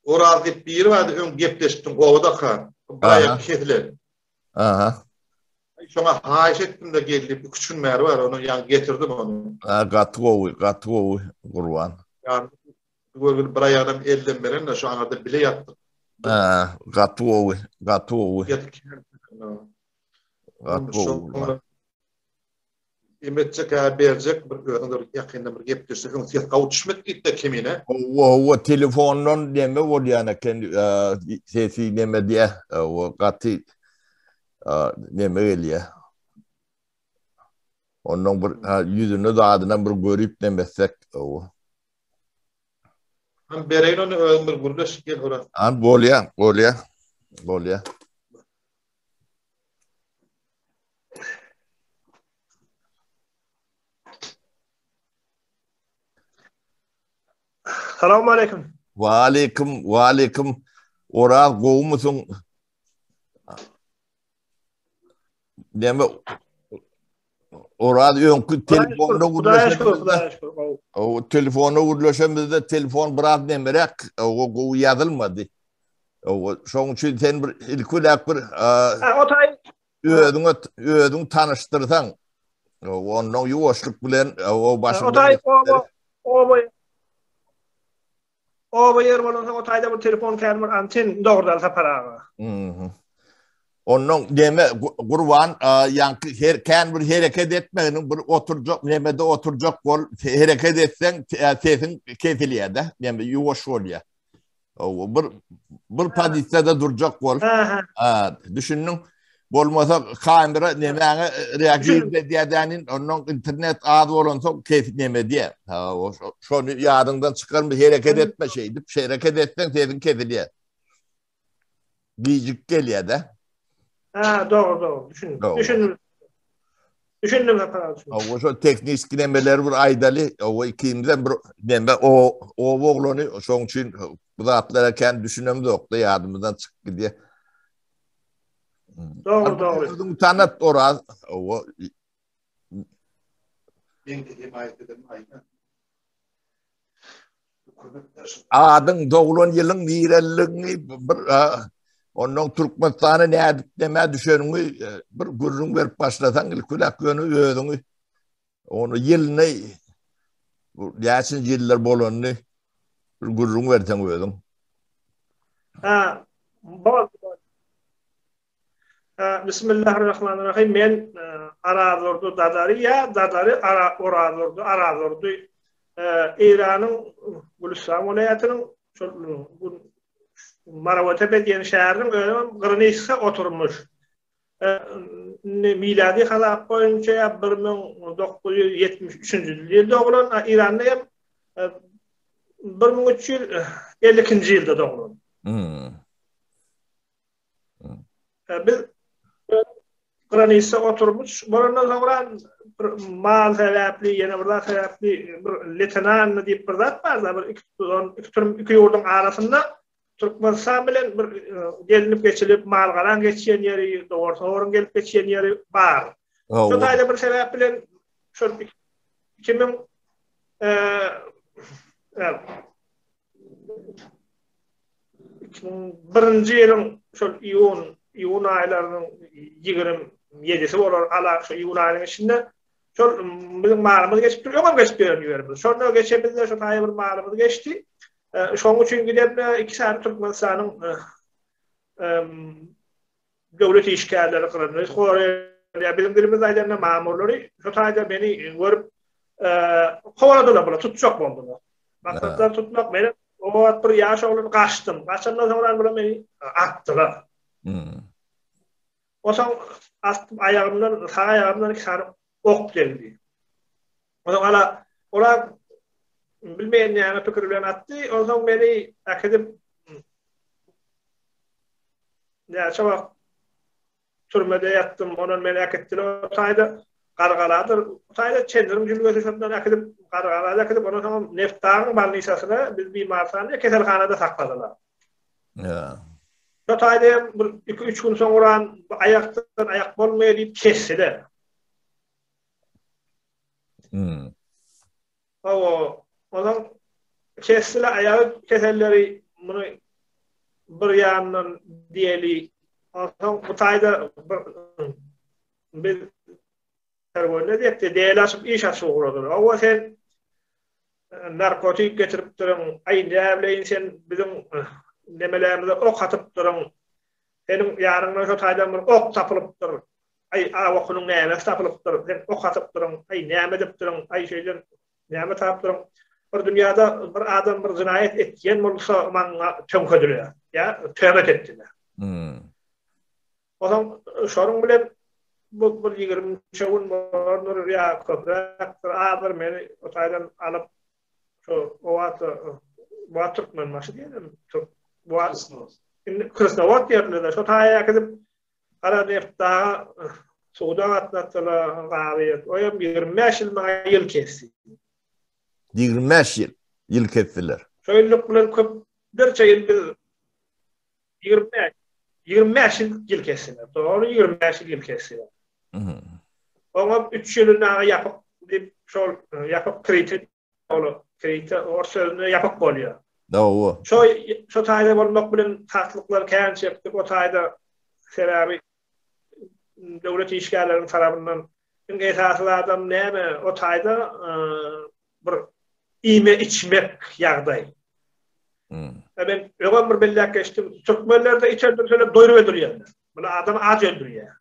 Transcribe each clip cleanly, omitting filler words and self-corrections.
Oraz diýip biri bardy öň gepleşipdim obadaka. Bir aýak kesilen. Aha. Şoňa haýyş etdim-de gel diýip, iki-üç gün bäri bar, ony ýaňy getirdim ony. Ha, gaty gowy, gaty gowy Gurban. Ýa, görgüli bir aýagynam elden beren-de şu aňyrda bile ýatdyk. Ha, gaty gowy, gaty gowy. Gaty gowy. Em etjek hä berjek bir özüň bir ýakynda bir gepleşsek öň ses gawy düşmedi diýipde kemine. Howwa howwa telefondan neme bolýan eken sesi neme diýä howwa gaty neme gelýä. Ondan bir ýüzüne zadyna bir görüp neme etsek howwa. Han bereýin ony özüň bir gürleş gel ora. Han bolýa bolýa bolýa. Salam aleyküm. Wa aleyküm, wa aleyküm. Oraz gowumysyň? Näme Oraz öňki telefonda gürleşenimizde O telefonda gürleşenimizde telefon biraz nemerek, o gowy ýazylmady. O şoň üçin sen bir ilki bilen bir o taý özüňe özüň tanyşdyrsaň, ondan ýuwaşlyk bilen o başynda O taý oba oba Oba ýer bolansoň o taýda bir telefon kän bir anten dogrudan Sapar aga. Mhm. Ondan deme Gurban ýaňky her kän bir hereket etmeginiň bir oturjak nemede oturjak bol hereket etseň sesiň kesilýär-de, neme ýuwaş bolýar. O bir bir pozisiýada durjak bol. Ha, düşündiň? Bolmasa kamera nemäňe reagir edýär ondan internet az bolansoň kes neme diýär. Ha, o şony ýadyňdan çykarma, hereket etme şeýdip, hereket etseň sesiň kesilýär. Gijik gelýär-de. Ha, dogry, dogry, düşündim. Düşündim. Düşündim Sapar aga, düşündim. Hawa, şo tehniki nemeleri bir aýdaly. Hawa, ikimizem bir neme o oba oglany, şoň üçin bu zatlara kän düşünemzok-da, ýadymyzdan çykyp gidýär. Dogry, dogry. Özüňi tanat Oraz. Hawa. Men de hemaýat ederim aýna. Adyň, doglan ýylyň, nireligiňi bir ondan Türkmenistana nädip nämä düşeniňi e, bir gürrüň berip başlasaň ilkiläk ýöne özüňi ony ýylyny bu näçinji ýyllar bolanyny bir gürrüň berseň özüň. Ha, bol. Bismillahirrahmanirrahim. Men Arazdurdy Dadary ýa Dadary Orazdurdy Arazdurdy Eýranyň Gülüstan welaýatynyň şol Marawatepe diýen şäheriniň özem Gyrnysga oturmyş. Indi milady hasap boýunça ýa 1973-nji ýylda doglan, Eýranda hem 1352-nji ýylda doglan. Biz granitsa oturmuş bolandan soňra bir mal sebäpli, ýene bir zat sebäpli bir letenanny diýip bir zat bar-da, bir iki tutan, iki türm, iki ýurduň arasynda Türkmenistan bilen bir gelinip geçilip, mal-garaň geçýän ýeri, dowar-sowaryň gelip geçýän ýeri bar. Şo taýda bir sebäp bilen şol 2000 2001-nji ýylyň şol iýun, iýun aýlarynyň 27-si bolar, ala şu iýun aýynyň içinde şol biziň malymyz geçipdir, öňem geçip ýören ýerimiz. Şonda geçemizde şo taýy bir malymyz geçdi. Şonuň üçin gidende iki sany Türkmenistanyň döwlet işgärleri gyranyny goraýar. Biziň dilimizde aýdanda mamurlary şo taýda meni görüp kowaladylar bular, tutjak boldular. Maksatlary tutmak, men o wagt bir ýaş oglan gaçdym. Gaçandan soňra bular meni atdylar. Hmm. Onsoň atdym aýagymdan, sag aýagymdan iki sany ok degdi. Onsoň ala olar bilmeýän näme pikir bilen atdy. Onsoň meni äkidip Näçe wagt türmede ýatdym, ondan meni äkitdiler o taýda Gargaladyr, o taýda Çendiriň jülgesi şondan äkidip Gargala äkidip, ondan soňam Nebtdagyň bolnisasyna biz bimarhana keselhanada sakladylar. Ýa. Şo taýda hem bir iki-üç gün soňran bu aýakdan aýak bolmaýar diýip kesdiler. Hmm. Hawa, onuň kesdile aýagy keselleri muny. bir ýandan diýeli, onsoň bu taýda bir biz tergönde diýekde deli açyp iş açyp ugradylar. Owa sen narkotik getiripdiriň, aý näbileýin sen biziň nemelerimize ok atypdyryň, seniň ýanyňdan şo taýdan bir ok tapylypdyr, aý a okunyň nämesi tapylypdyr, sen ok atypdyryň, aý näme edipdiriň, aý şeýden näme tapdyryň. Bir dünýäde bir adam bir jynaýat etýän bolsa maňa töňkedilýär, ýa töhmet etdiler. Hmm. Onsoň şonuň bilen bu bir ýigriminçe gün bolandyr ýa köpräkdir, azdyr meni o taýdan alyp şo o wagt bu wagt Türkmenbaşy diýelim, türk bu wagt indi Krasnowod diýerler-de, şo taýa äkidip Gara Nebtdaga suda gatnatdylar gazyýet. O hem 25 ýyl maňa ýyl kesdi. 25 ýyl ýyl kesdiler. Şo ýyllyk bilen köp birçe ýyl biz 25 25 ýyl ýyl kesdiler. Dogry 25 ýyl ýyl kesdiler. Oňa 3 ýylyny aga ýapyk diýip şol ýapyk krite ol krite ors sözünde ýapyk bolýar. Dogry. Şo şo taýda bolmak bilen tatlyklar kän çekdik o taýda sebäbi döwlet işgärleriniň tarapyndan iň esasy zadam näme o taýda bir iýme içmek ýagdaý. Hmm. Men öňem bir belläp geçdim. Türkmenlerde it öldürseler doýrup öldürýärler. Bular adam aç öldürýär.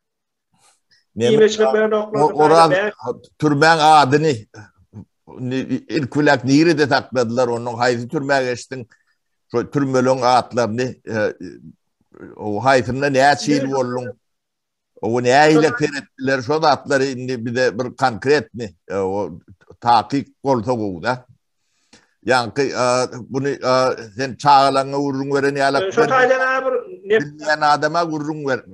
Iýme içmek bilen Oraz türmäň adyny ilk bilen nirede sakladylar onuň haýsy türmä geçdiň? Şo türmeleň atlaryny e, o haýsynda näçe ýyl bolduň? O nähili seretdiler şo zatlary indi bize bir konkretni e, o takyk bolsa gowy-da. Ýaňky e, buny e, sen çagalaňa gürrüň beren ýaly. Şo taýdan bir bilýän adama gürrüň ber.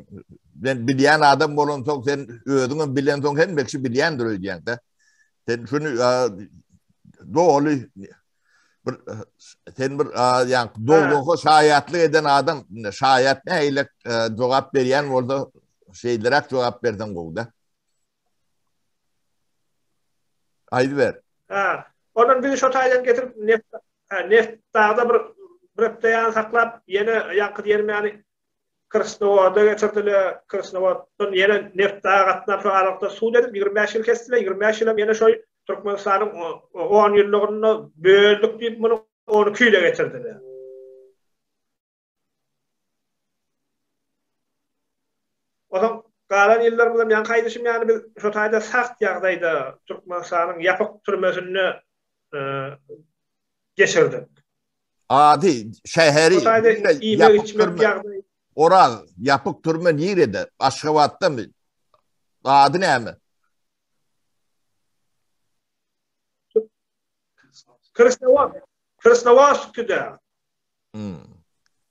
Men bilýän adam bolansoň sen özüň hem bilensoň hemme kişi bilýändir öýdýäň-de. Sen şuny doly bir sen bir ýaňky dowzaha şaýatlyk eden adam, şaýat nähili jogap berýän bolsa, şeýleräk jogap berseň gowy-da. Aýdyber. Ha, ondan bizi şo taýdan getirip neft neft dagda bir bir hepde ýaly saklap, ýene ýaňky diýenim ýaly Krasnowoda geçirdiler. Krasnowoddan ýene neft daga gatnap şo aralykda sud edip 25 ýyl kesdiler. 25 ýylam ýene şo Türkmenistanyň 10 ýyllygynda böldük diýip muny 12 ýyla getirdiler. Onsoň galan ýyllarymyzam ýaňky aýdyşym ýaly biz şo taýda sagt ýagdaýda Türkmenistanyň ýapyk türmesinde geçirdik. Ady, şäheri, ýapyk türme. Oraz, ýapyk türme nirede? Aşgabatdamy? Ady näme? Krasnowodsk. Krasnowodskide. Hmm.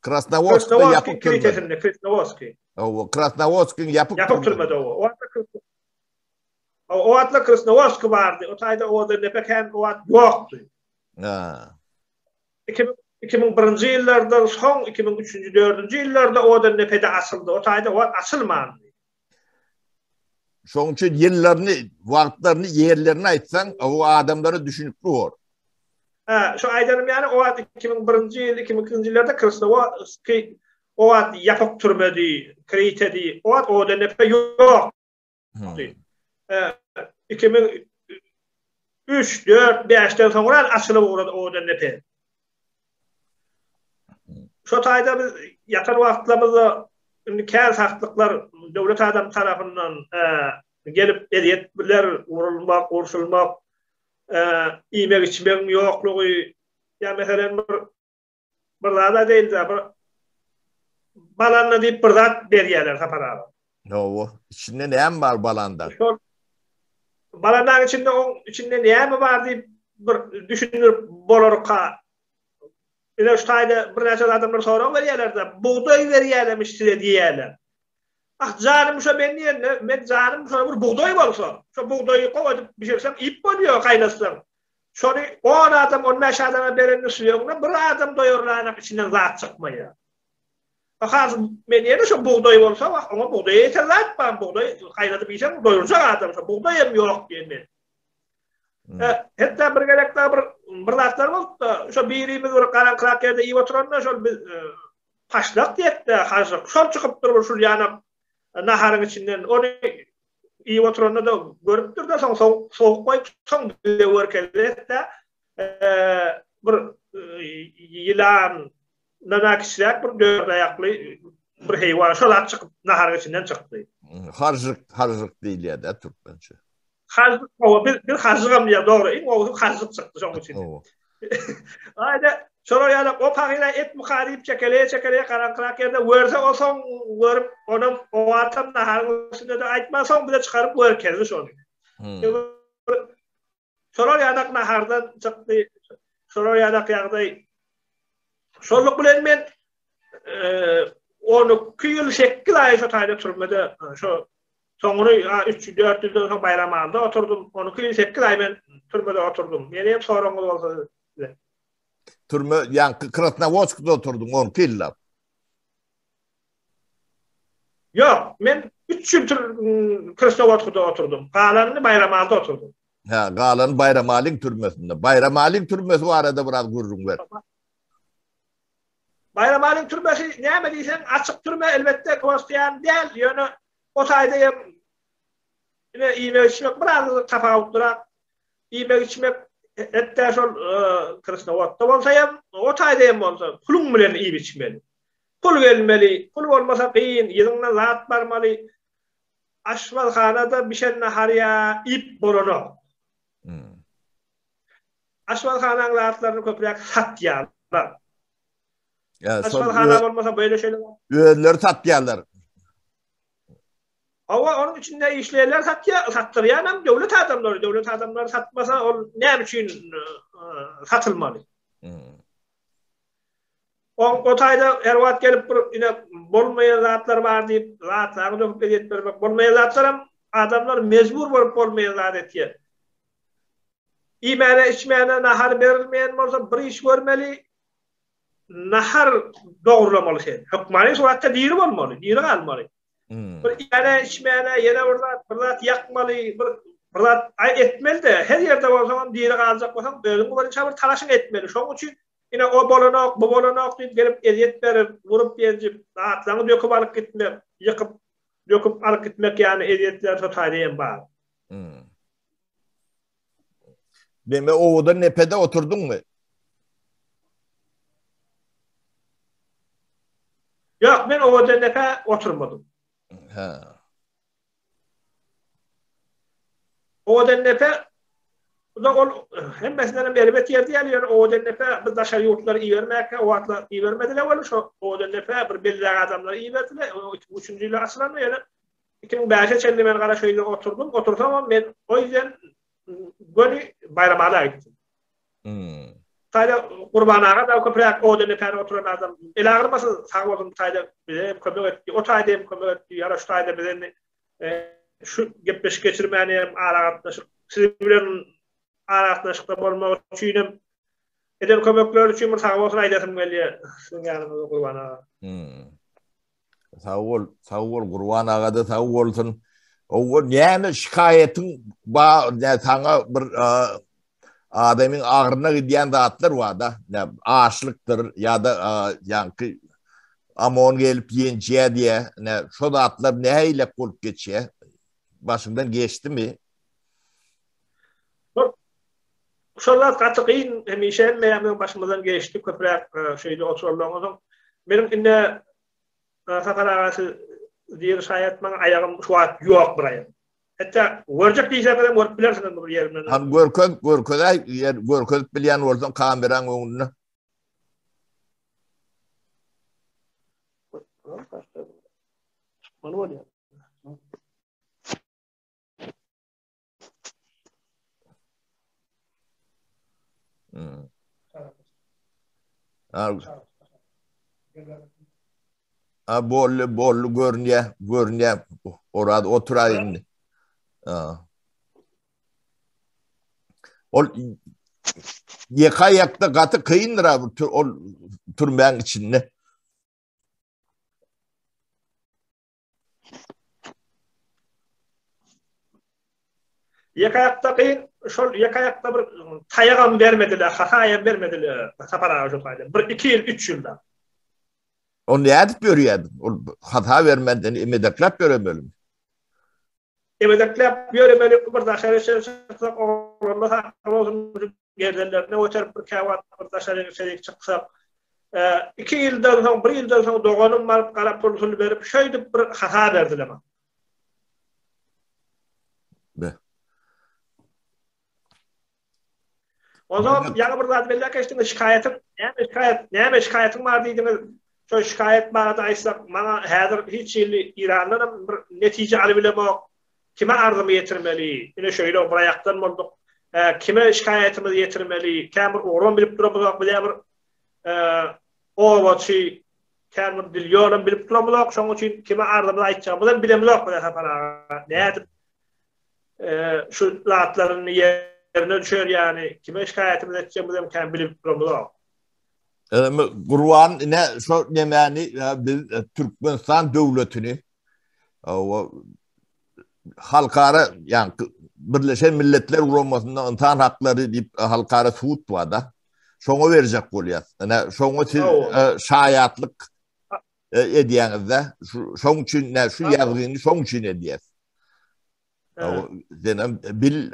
Krasnowodskda ýapyk türme. Krasnowodskiý. Hawa, Krasnowodskiň ýapyk Ýapyk türmede o. O wagtlar Krasnowodsk bardy. O taýda owadan depe kän o wagt ýokdy. Ha. 2001-nji ýyllardan soň 2003-nji, 4-nji ýyllarda owadan depede açyldy. O taýda o wagt açylmandy. Şonuň üçin ýyllaryny, wagtlaryny, ýerlerini aýtsaň, o adamlara düşünikli bor. Ha, şu aýdanym ýaly o wagt 2001-nji ýyl, 2002-nji ýyllarda Krasnowodskiý o wagt ýapyk türmedi, kritedi. O wagt owadan depe ýok. 2003, 4, 5-den soňra açylyp ugrady owadan depe. Şo taýda biz ýatan wagtlarymyzda indi kän saklyklar döwlet adam tarapyndan gelip ezýetler, urulmak, urşulmak, iýmek-içmegiň ýoklugy, ýa meselem bir Bir zada degildi, bir balanda diýip bir zat berýärler Sapar aga. Hawa, içinde näme bar balanda? Şol balandaň içinde oň içinde näme bar diýip bir düşündirip bolarka. Ine şu taýda birnäçe adamlar sorag berýärler-de, bugdaý berýärlermiş size diýýärler. Ah janym şo men diýende, men janym şo bir bugdaý bolsa, şo bugdaýy gowy edip bişirseň iýip bolýar gaýnatsaň. Şony on adam, on bäş adama berende suýagyna bir adam doýarlanak içinden zat çykmaýar. Has men ýene şo bugdaý bolsa, wah oňa bugdaýa ýeter zat bar, bugdaý gaýnadyp iýseň doýurjak adam şo bugdaý hem ýok diýen men. Hatda bir gezek bir bir zatlar bolupdy. Şo birimiz bir garaňkyrak ýerde iýip oturanda şol biz. Paşlak diýekde hažžyk. Şol çykypdyr bir şul ýanak naharyň içinden. Ony iýip oturanda-da görüpdir-de, soň sowuk goýup, soň bize görkezdi-de, bir ýylan nana kiçiräk bir dört aýakly bir heýwan şol zat çykyp naharyň içinden çykdy. Hažžyk, hažžyk diýilýär-dä türkmençe. Hažžyk, hawa, biz, biz hažžygam diýýär, dogry, iň gowusy hažžyk çykdy şoň üçin. Aýda, şolar ýaly o pahyra et muka diýip çekeleýe-çekeleýe garaňkyrak ýerde görse o soň görüp, onam o wagtam naharyň üstünde-de aýtman soň bize çykaryp görkezdi şony. Şolar ýadak nahardan çykdy. Şolar ýadak ýagdaý. Şolluk bilen men 12 ýyl 8 aý şo taýda türmede şo soňry 3-4 ýyldan soň Baýramalyda oturdym. 12 ýyl 8 aý men türmede oturdym. Ýene hem soragyňyz bolsa size. Türme ýaňky Krasnowodskda oturdyň 12 ýyllap. Ýok, men 3 ýyl Krasnowodskda oturdym. Galanyny Baýramalyda oturdym. Hä, galany Baýramalyň türmesinde. Baýramalyň türmesi barada biraz gürrüň ber. Baýramalyň türmesi näme diýseň, açyk türme, elbetde, kowasýan däl, ýöne o taýda hem ine iýmek-içmek biraz tapawutlyrak. Iýmek-içmek hetda şol Krasnowodda bolsa hem, o taýda hem bolsa puluň bilen iýip-içmeli. Pul gelmeli, pul bolmasa kyn, yzyňdan zat barmaly. Aşpazhanada bişen nahary ýa iýip bolanok. Aşpazhanaň zatlaryny köpräk satýarlar. Aşpazhana bolmasa beýle şeýle Özleri satýarlar. Hawa, onuň içinde işleýänler satýar, satdyrýan hem döwlet adamlary. Döwlet adamlary satmasa, ol näme üçin satylmaly? O taýda her wagt gelip bir ine bolmaýan zatlar bar diýip, zatlaryňy döküp ezýet bermek, bolmaýan zatlaram adamlar mejbur bolup bolmaýan zat etýär. Iýmäne, içmäne nahar berilmeýän bolsa bir iş görmeli, nahar dogrulamaly sen. Hökmany suratda diri bolmaly, diri galmaly. Bir iýmäne, içmäne ýene bir zat, bir zat ýakmaly, bir bir zat aý etmeli-de, her ýerde bolsaňam diri galjak bolsaň özüň boýunça bir talaşyň etmeli. Şonuň üçin Ine, o bolanok, bu bolanok diýip gelip ezýet berip, urup-ýenjip, zatlaryňy döküp alyp gitmek, ýykyp, döküp alyp gitmek ýaly ezýetler şo taýda hem bar. Neme owadan nepede oturdyňmy? Ýok, men owadan nepe oturmadym. Hä. Owadandepe bu-da ol hemmesinden hem erbet ýer diýýärler, ýöne Owadandepe biz daşary ýurtlara ibermäkä o wagtlar ibermediler welin şo Owadandepä bir belliräk adamlary iberdiler. O 2003-nji ýylda açylanda ýöne 2005-e çenli men Garaşöýde oturdym. Otursamam men o ýerden göni Baýramala gitdim. Hmm. Taýda Gurban aga da köpräk Owadandepäde oturan adam. El agyrmasyn, sag bolsun bu taýda bize hem kömek etdi. O taýda hem kömek etdi. Ýa şu taýda bize indi şu gepleşik geçirmäni hem aragatnaşyk siz bilen aragatnaşykda bolmak üçin hem eden kömekleri üçin bir sag bolsun aýdasym gelýär siziň ýanyňyzda Gurban aga. Hmm. Sag bol, sag bol Gurban aga-da sag bolsun. Owa näme şikaýatyň ba ne saňa bir adamyň agryna gidýän zatlar bar-da. Ne açlykdyr ýa-da ýaňky amon gelip ýençýär diýä. Ne şo zatlar nähilek bolup geçýär? Başyňdan geçdimi? Şol zat gaty kyn, hemişe hemmämiziň başymyzdan geçdi, köpräk şeýle oturanlaryň soň. Meniň indi Sapar aga siz diri şaýat maňa aýagym şu wagt ýok bir aýagym. Hatda görjek diýseňiz hem görüp bilersiňiz bu ýerimden. Hany görkez, görkezäý, ýer görkezip bilýän bolsaň kameraň öňünde. Çykmaly bolýar. Hmm. A bolly bolly görünýär, görünýär. Orada oturaý indi. Ol ýeke aýakda gaty kyndyr ol türmäň içinde. Ýeke aýakda kyn, şol ýeke aýakda bir taýagam bermediler, hasaýam bermediler Sapar aga şo taýda. Bir iki ýyl, üç ýylda. Ony nädip ýörýärdiň? Ol hata bermenden emedekläp ýöremelimi? Emedekläp ýöremeli, bir daşary içeri çyksak, oglanlar saklap bolsun, gerdenlerine göterip bir käwagt bir daşary içerik çyksak, iki ýyldan soň, bir ýyldan soň doganym baryp gara pulsuny berip, şeýdip bir hata berdiler maňa. Be. Onsoň ýaňy bir zat belläp geçdiňiz, şikaýatyň, näme şikaýat, näme şikaýatyň bar diýdiňiz. Şo şikaýat barada aýtsak, maňa häzir hiç hili Irandan hem bir netije alybilemok. Kime arzymy ýetirmeli? Ine şeýle bir aýakdan bolduk. Kime şikaýatymyzy ýetirmeli? Kän bir ugram bilip duramyzok, biz bir obaçy, kän bir dil ýolam bilip duramyzok. Şonuň üçin kime arzymyzy aýtjagymyzy hem bilemizok biz Sapar aga. Nädip şu zatlaryň ýerine düşer ýaly kime şikaýatymyzy etjegimizi hem kän bilip duramyzok. Gurban ine şo nemäni biz Türkmenistan döwletini o halkara ýa Birleşen Milletler Guramasynda ynsan haklary diýip halkara sud bar da. Şoňa berjek bolýar. Ine şoňa siz şaýatlyk edýäňizde. Şoň üçin ne şu ýazgyny şoň üçin edýäs. Senem bil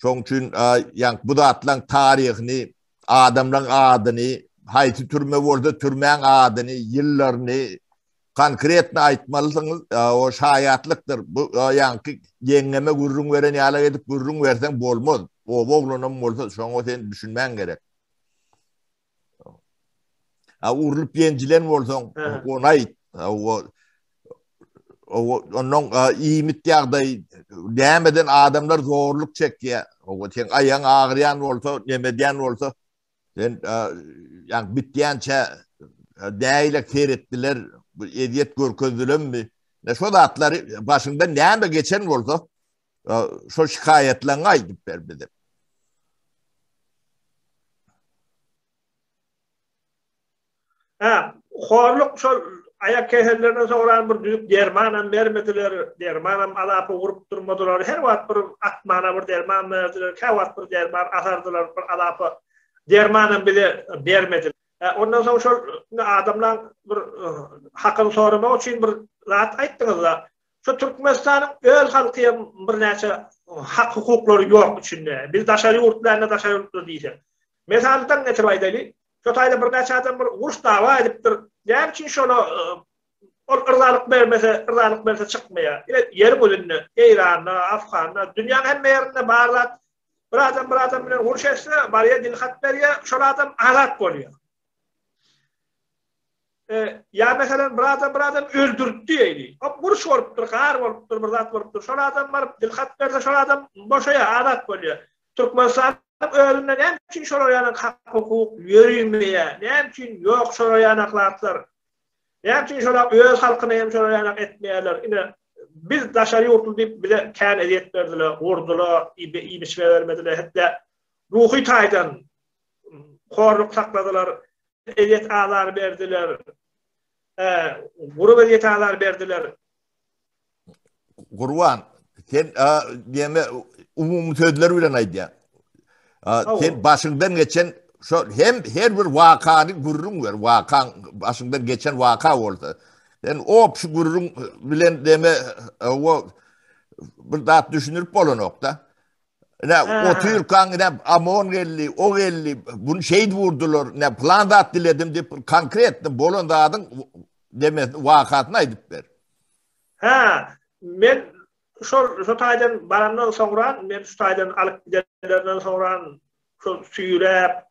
şoň üçin ýa bu zatlaryň taryhyny, adamlaryň adyny, haýsy türme bolsa türmäň adyny, ýyllaryny konkretno aýtmalysyňyz. O şaýatlykdyr. Bu ýaňky ýeňňeme gürrüň beren ýaly edip gürrüň berseň bolmaz. Oba oglanam bolsa şoňa sen düşünmäň gerek. Ha urlup ýenjilen bolsaň, ony aýt. O ondan iýmit ýagdaý nämeden adamlar zorluk çekýär. O sen aýaň agyrýan bolsa, neme edýän bolsa, sen ýa bitýänçä nähili seretdiler, ezýet görkezdilermi? Ne şo zatlary başyňdan näme geçen bolsa, şo şikaýatlaryňy aýdyp ber bize. Hä, horluk şol aýak kesellerinden soňra bir düzük dermanam bermediler, dermanam azapy urup durmadylar. Her wagt bir atmana bir derman berdiler, käwagt bir derman asardylar, bir azapy dermanam bize bermediler. Ondan soň şol adamlaň bir hakyny soramak üçin bir zat aýtdyňyz-da. Şu Türkmenistanyň öz halky hem birnäçe hak-hukuklary ýok içinde. Biz daşary ýurtly daşary ýurtly diýsek. Mesaldan getirip aýdaýly, şo taýda birnäçe adam bir uruş dawa edipdir. Näme üçin şola ol yrzalyk bermese, yrzalyk berse çykmaýar. Ine ýeriň ýüzünde, Eýranda, Afganda, dünýäň hemme ýerinde bar zat. Bir adam bir adam bilen uruş etse, barýar dilhat berýär, şol adam azat bolýar. Ýa meselem bir adam bir adam öldürtdi diýeli. O uruş bolupdyr, gar bolupdyr, bir zat bolupdyr. Şol adam baryp dilhat berse şol adam boşaýar, azat bolýar. Türkmenistanyň özünde näme üçin şolar ýaly hak-hukuk ýörimeýär? Näme üçin ýok şolar ýaly zatlar? Näme üçin şolar öz halkyny hem şolar ýaly etmeýärler? Ine biz daşary ýurtly diýip bize kän ezýet berdiler, urdular, iýip-içme bermediler, hatda ruhy taýdan horluk sakladylar. Ezýet azar berdiler. Gurup ezýet azar berdiler. Gurban, sen diýme umumy sözler bilen aýdýaň. Sen başyňdan geçen şo hem her bir wakany gürrüň ber, wakaň başyňdan geçen waka bolsa. Sen obşi gürrüň bilen deme o bir zat düşündirip bolanok-da. Ine otyrkaň ine OMON geldi, o geldi, bunu şeýdip urdular, ine plan zat diledim diýip konkretno bolan zadyň demesi wakasyny aýdyp ber. Hä, men şol şo taýdan barandan soňra, men şu taýdan alyp gidenlerinden soňra şol süýräp,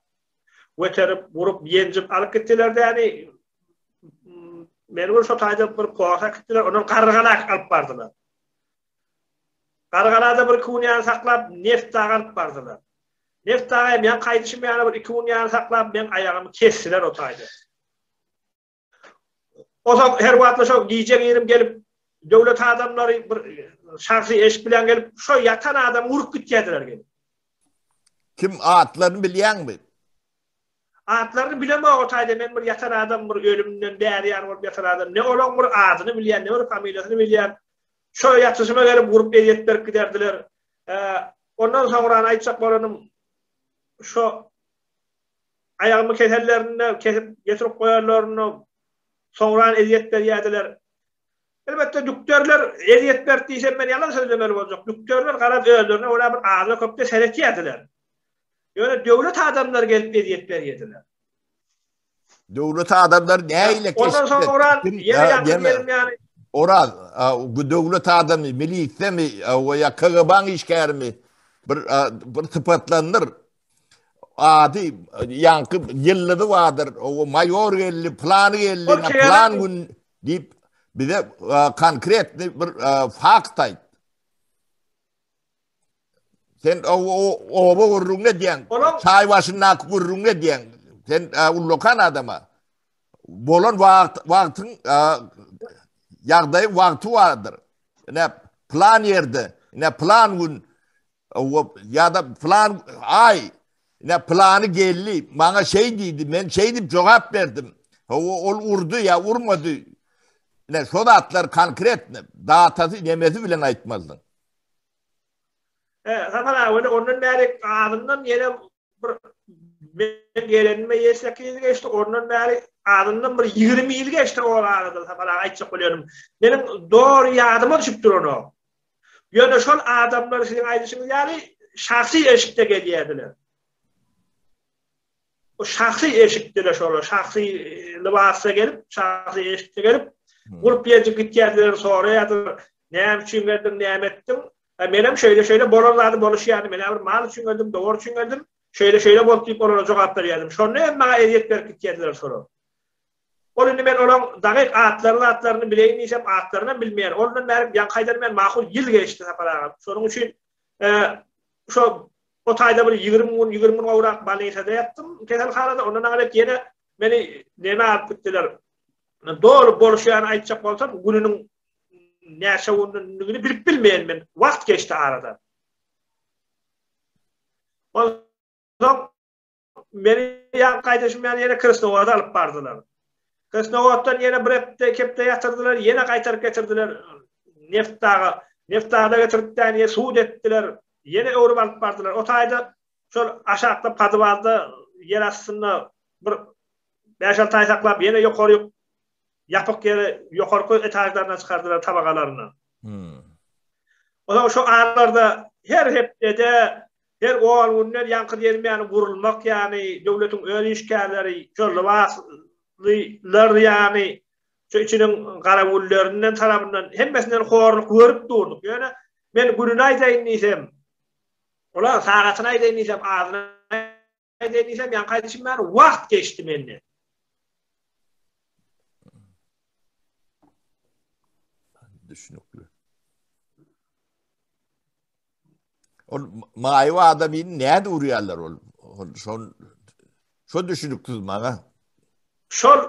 göterip, urup, ýenjip alyp gitdiler däni. Meni bir şo taýdan bir porta gitdiler, ondan Garrygala alyp bardylar. Gargalada bir iki gün ýaly saklap, Neft daga alyp bardylar. Neft daga hem ýaňky aýdyşym ýaly bir iki gün ýaly saklap, meň aýagymy kesdiler o taýda. Onsoň her wagtla şo gije girim gelip, döwlet adamlary bir şahsy eşik bilen gelip, şo ýatan adamy urup gitýärdiler gelip. Kim atlaryny bilýäňmi? Atlaryny bilemok o taýda men bir ýatan adam bir ölümden bäri ýany bolup ýatan adam ne olaň bir adyny bilýän ne bir familiýasyny bilýän şo ýatyşyma gelip urup ezýet berip giderdiler ondan soňrany aýtjak bolanym şo aýagymy kesenlerinde kesip getirip goýanlarynda. Soňran ezýet berýärdiler. Elbetde dükderler ezýet berdi diýsem men ýalan sözlemeli boljak. Dükderler garaz özlerine görä bir azda köpde seretýärdiler. Ýöne döwlet adamlary gelip ezýet berýärdiler. Döwlet adamlary nähili Ondan soňra ýene ýakyn ýerim ýaly. Oraz, bu döwlet adamy, milisiýamy we ýa KGB-nyň işgärimi bir bir sypatlandyr. Ady ýaňky ýyldyzy bardyr, o maýor geldi, plany geldi, plan gün diýip bize konkretny bir fakt aýt. Sen o, o oba gürrüňini edýäň. Çaý başyndaky gürrüňini edýäň. Sen ullakan adama. Bolan wagt wagtyň ýagdaýy wagty bardyr. Ine plan ýerde, ine plan gün ýa-da plan aý, ine plany geldi, maňa şeý diýdi, men şeý diýip jogap berdim. Hawa, ol urdy ýa urmady. Ine şo zatlar konkretno datasy nemesi bilen aýtmalysyň. He, Sapar aga, weli ondan bäri azyndan ýene bir men gelenime 7-8 ýyl geçdi, ondan bäri azyndan bir 20 ýyl geçdi o arada Sapar aga aýtjak bolýanym. Meniň dogry ýadyma düşüp duranok. Ýöne şol adamlar siziň aýdyşyňyz ýaly şahsy eşikde gelýärdiler. O şahsy eşikde-de şolar, şahsy lybasda gelip, şahsy eşikde gelip, gurup ýerjik gitýärdiler, soraýardylar, näme üçin geldiň, näme etdiň? E, menem şeýle-şeýle bolan zady boluşy ýaly, men-ä bir mal üçin geldim, dowar üçin geldim, şeýle-şeýle boldy diýip olara jogap berýärdim. Şonda hem maňa ezýet berip gitýärdiler şolar. Ol indi men olaň dagyk atlary zatlaryny bileýin diýsem, atlarynam bilmeýän. Ondan bäri ýaňky aýdanym ýaly makul ýyl geçdi Sapar aga. Şonuň üçin e, şo O taýda bir 20 gün, 20 gün gowrak bolnisada ýatdym, keselhanada. Ondan aňryk ýene meni neme alyp gitdiler. Doly bolşy ýaly aýtjak bolsam, gününiň näçe gündigini bilip bilmeýän men. Wagt geçdi arada. Onsoň Meni ýaňky gaýdyşym ýaly ýene Krasnowoda alyp bardylar. Krasnowoddan ýene bir hepde, iki hepde ýatyrdylar, ýene gaýtaryp getirdiler Neftdaga. Neftdagda getirip däniýe sud etdiler, ýene öwrüp alyp bardylar. O taýda şol aşakda podwalda ýer astynda bir bäş-alty aý saklap, ýene ýokaryk ýapyk ýere ýokarky etažlaryna çykardylar tabagalaryna. Hmm. Onsoň şu aralarda her hepdede, her on günden ýaňky diýenim ýaly gurulmak ýaly döwletiň öz işgärleri, şo lybaslylar ýaly şu içiniň garawullerinden tarapyndan hemmesinden horluk görüp durduk. Ýöne men gününi aýdaýyn diýsem, olar sagatyny aýdaýyn diýsem, adyny aýdaýyn diýsem, ýaňky aýdyşym ýaly wagt geçdi menden. Düşünikli. Ol maýyp adamyny näde urýarlar ol? Ol şol şo düşüniksiz maňa. Şol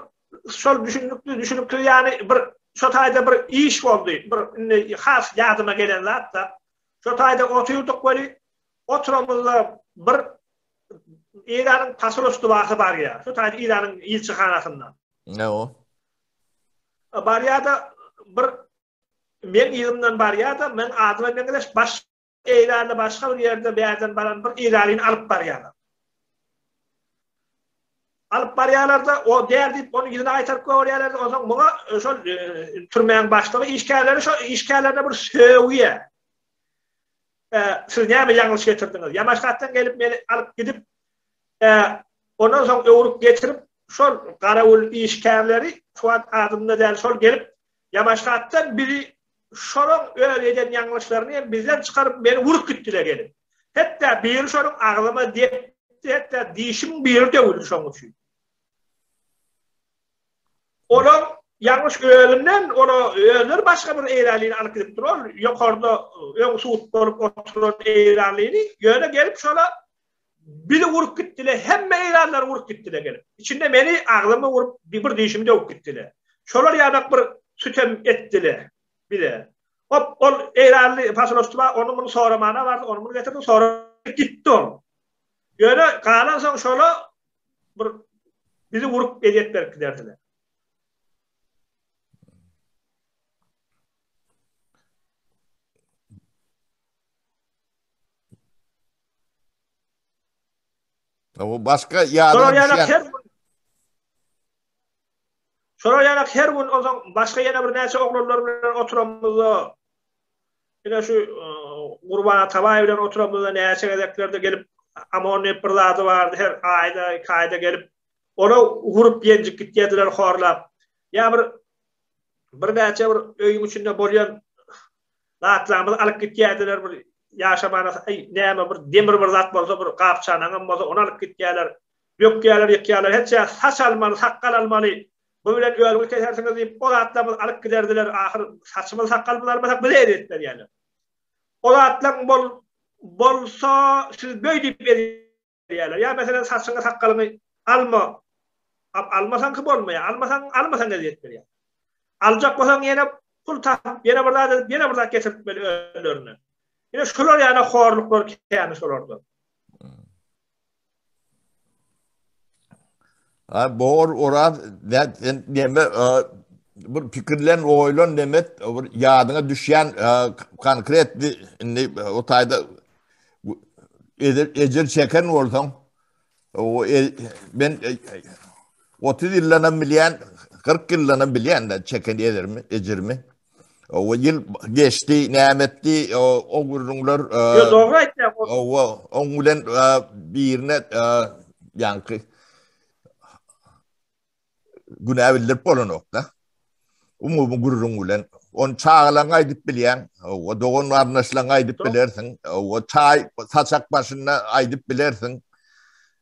şol düşünikli düşüniksiz ýaly bir şo taýda bir iş boldy. Bir indi has ýadyma gelen zat da. Şo taýda otyrdyk weli oturamyzda bir Eýranyň posolstwasy barýar. Şu taýda Eýranyň ilçihanasynda. Ne o? Barýar-da bir meň yzymdan barýar-da, meň adyma meňzeş baş Eýranda başga bir ýerde bärden baran bir eýralyny alyp barýarlar. Alyp barýarlar-da, o däl diýip, ony ýüzüne gaýtaryp goýberýärler-de, onsoň muňa e, şol e, türmäň başlygy işgärleri şo işgärlerine bir sögýär. E, siz näme ýalňyş getirdiňiz? Ýamaşgatdan gelip meni alyp gidip, e, ondan soň öwrüp getirip, şol garawul işgärleri şu wagt adymda däl, şol gelip Ýamaşgatdan bizi şolaň öz eden ýalňyşlaryny hem bizden çykaryp meni urup gitdiler gelip. Hetda biri şonuň agzyma depdi, hetda dişimiň biri döwüldi şoň üçin. Olaň ýalňyş özünden ola özleri başga bir eýranlyny alyp gidipdir. Ol ýokarda öň sud bolup oturan eýranlyny ýöne gelip şola bizi urup gitdiler. Hemme eýranlary urup gitdiler gelip. Içinde meni agzyma urup bir dişimi döwüp gitdiler. Şolar ýanak bir sütem etdiler bize. Hop ol eýranly posolstwa ony muny soramana bardy, ony muny getirdi, sorap gitdi ol. Ýöne galansoň şola bir bizi urup ezýet berip giderdiler. O başga ýadyňa düşýän. Şolar ýalak her gün onsoň başga ýene bir näçe oglanlar bilen oturamyzda ine şu Gurban Atabaýew bilen oturamyzda näçe gezeklerde gelip Amon diýip bir zady bardy her aýda iki aýda gelip ola urup ýenjip gitýärdiler horlap. Ýa bir birnäçe bir öýüň içinde bolýan zatlarymyzy alyp gitýärdiler bir ýaşamana aý näme bir demir bir zat bolsa bir gap-çanaňam bolsa ony alyp gitýärler. Dökýärler, ýykýarlar. Heçe saç almaly, sakgal almaly. Bu bilen özüňizi kesersiňiz diýip, o zatlarymyzy alyp giderdiler. Ahyr saçymyzy, sakgalymyzy almasak bize ezýet berýärler. O zatlaryň bol bolsa siz beý diýip ezýärler. Ýa meselem saçyňy, sakgalyňy alma. Almasaňky bolmaýar. Almasaň, almasaň ezýet berýär. Aljak bolsaň ýene pul tapyp, ýene bir zat edip, ýene bir zat getirtmeli özlerine. Ine şular ýaly horluklar käni şolarda. Ha bor Oraz sen neme bir pikirlen oýlan nemet bir ýadyňa düşýän konkret indi o taýda ejir çeken bolsaň o men 30 ýyldanam bilýän 40 ýyldanam bilýän de çeken ejirimi ejirimi O ýyl geçdi, näme etdi, o, o gürrüňler Ýo, dogry aýtýaň. O, oň bilen birine ýaňky günä bildirip bolanok-da. Umumy gürrüň bilen. Ony çagalaryňa aýdyp bilýäň, o dogan garyndaşlaryňa aýdyp bilersiň, o çaý saçak başynda aýdyp bilersiň.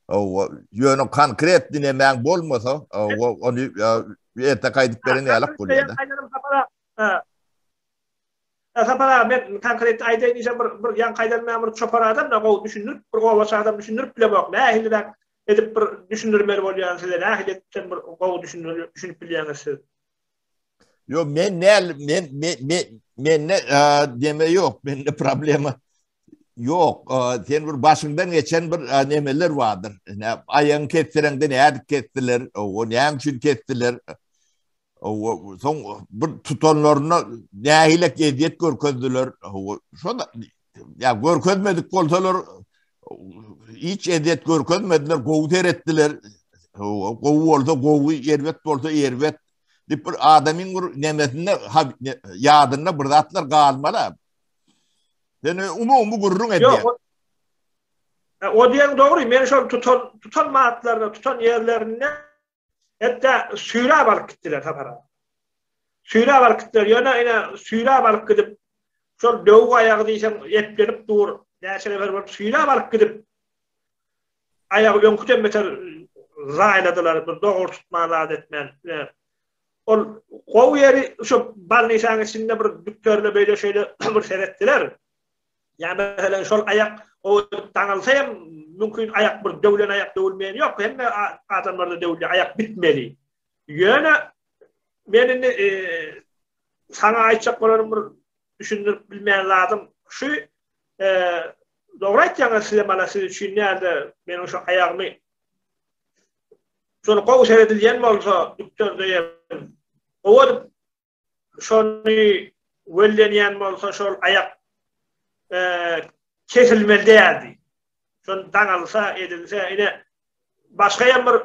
O ýöne konkret dinemäň bolmasa, o ony erte gaýdyp beren ýalak bolýar. Ha, Sapar aga, men konkret aýdaýyn diýsem bir bir ýaňky aýdan men bir çopar adam da gowy düşündirip, bir obaçy adam düşündirip bilemok. Nähiliräk edip bir düşündirmeli bolýan size, nähili edip sen bir gowy düşündir düşünip bilýäňiz siz? Ýok, men näl men men men mende deme ýok, mende problema Ýok, sen bir başyňdan geçen bir nemeler bardyr. Ne aýagyňy kesdireňde nädip kesdiler, o näme üçin kesdiler? O soň bir tutanlaryna nähili ezýet görkezdiler. O şo da ýa görkezmedik bolsalar hiç ezýet görkezmediler, gowy seretdiler. O gowy bolsa gowy, erbet bolsa erbet. Diýip bir adamyň bir nemesinde ýadynda bir zatlar galmaly. Sen umumy gürrüň edýäň. Ýok. O diýen dogry. Men şol tutan tutan matlaryny, tutan ýerlerinde hatda süýräp alyp gitdiler Sapar aga. Süýräp alyp gitdiler. Ýöne ine süýräp alyp gidip şol döwük aýagy diýseň eplenip dur. Näçe nefer bolup süýräp alyp gidip aýagy öňküden beter zaýladylar. Bir dogry tutman zat etmän. Ol gowy ýeri şu balnisaň içinde bir dükterle beýle şeýle bir seretdiler. Ýa meselem şol aýak gowy edip daňylsa hem mümkin aýak bir döwlen aýak döwülmeýän ýok. Hemme adamlarda döwülýär aýak bitmeli. Ýöne men indi e, saňa aýtjak bolanym bir düşündirip bilmeýän zadym şu e, dogry aýtýaňyz size mana siz üçin dälde meniň şu aýagymy Şony gowy seredilýän bolsa dükderde hem gowy edip şony wellenýän bolsa şol aýak kesilmeli däldi. Şony daňylsa edilse ine başga hem bir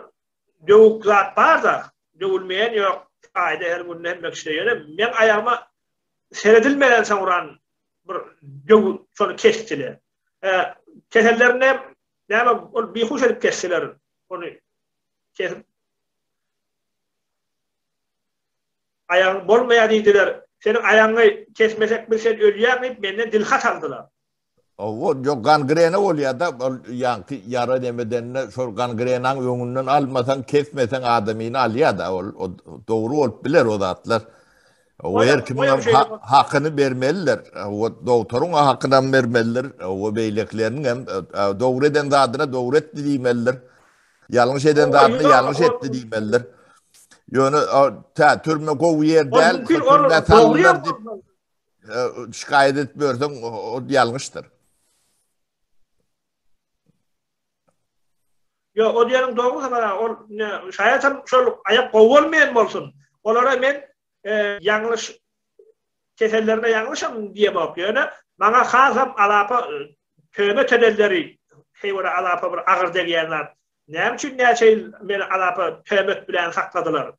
döwük zat bar-da döwülmeýän ýok aýda her günde hemme kişide ýöne meň aýagyma seredilmeden soňran bir döwük şony kesdiler. Kesenlerinde hem Näme ol bihuş edip kesseler ony kesip aýagyň bolmaýar diýdiler. Seniň aýagyňy kesmesek biz sen ölýäň diýip menden dilhat aldylar. Hawa, ýok gangrena bolýar-da, ol ýaňky ýara nemedende şol gangrenaň öňünden almasaň, kesmeseň adamyny alýar-da ol, dogry bolup biler o zatlar. O her kimiň hem hakyny bermelidir. O dogtoryň hakyny hem bermelidir. O beýlekileriniň hem e, dogry eden zadyna dogry etdi diýmelidir. Ýalňyş eden zadyna ýalňyş etdi diýmelidir. Ýöne tä türme gowy ýer däl, türme saldylar diýip e, şikaýat edip ýörseň, o ýalňyşdyr. Ýok, o diýeniň dogry Sapar aga, ol şaýat hem şol aýak gowy bolmaýan bolsun. Olara men ýalňyş kesellerine ýalňyşam diýemok, ýöne maňa hasam alapa töhmet edenleri heýwere alapa bir agyr degýän zat. Näme üçin näçe ýyl meni alapa töhmet bilen sakladylar?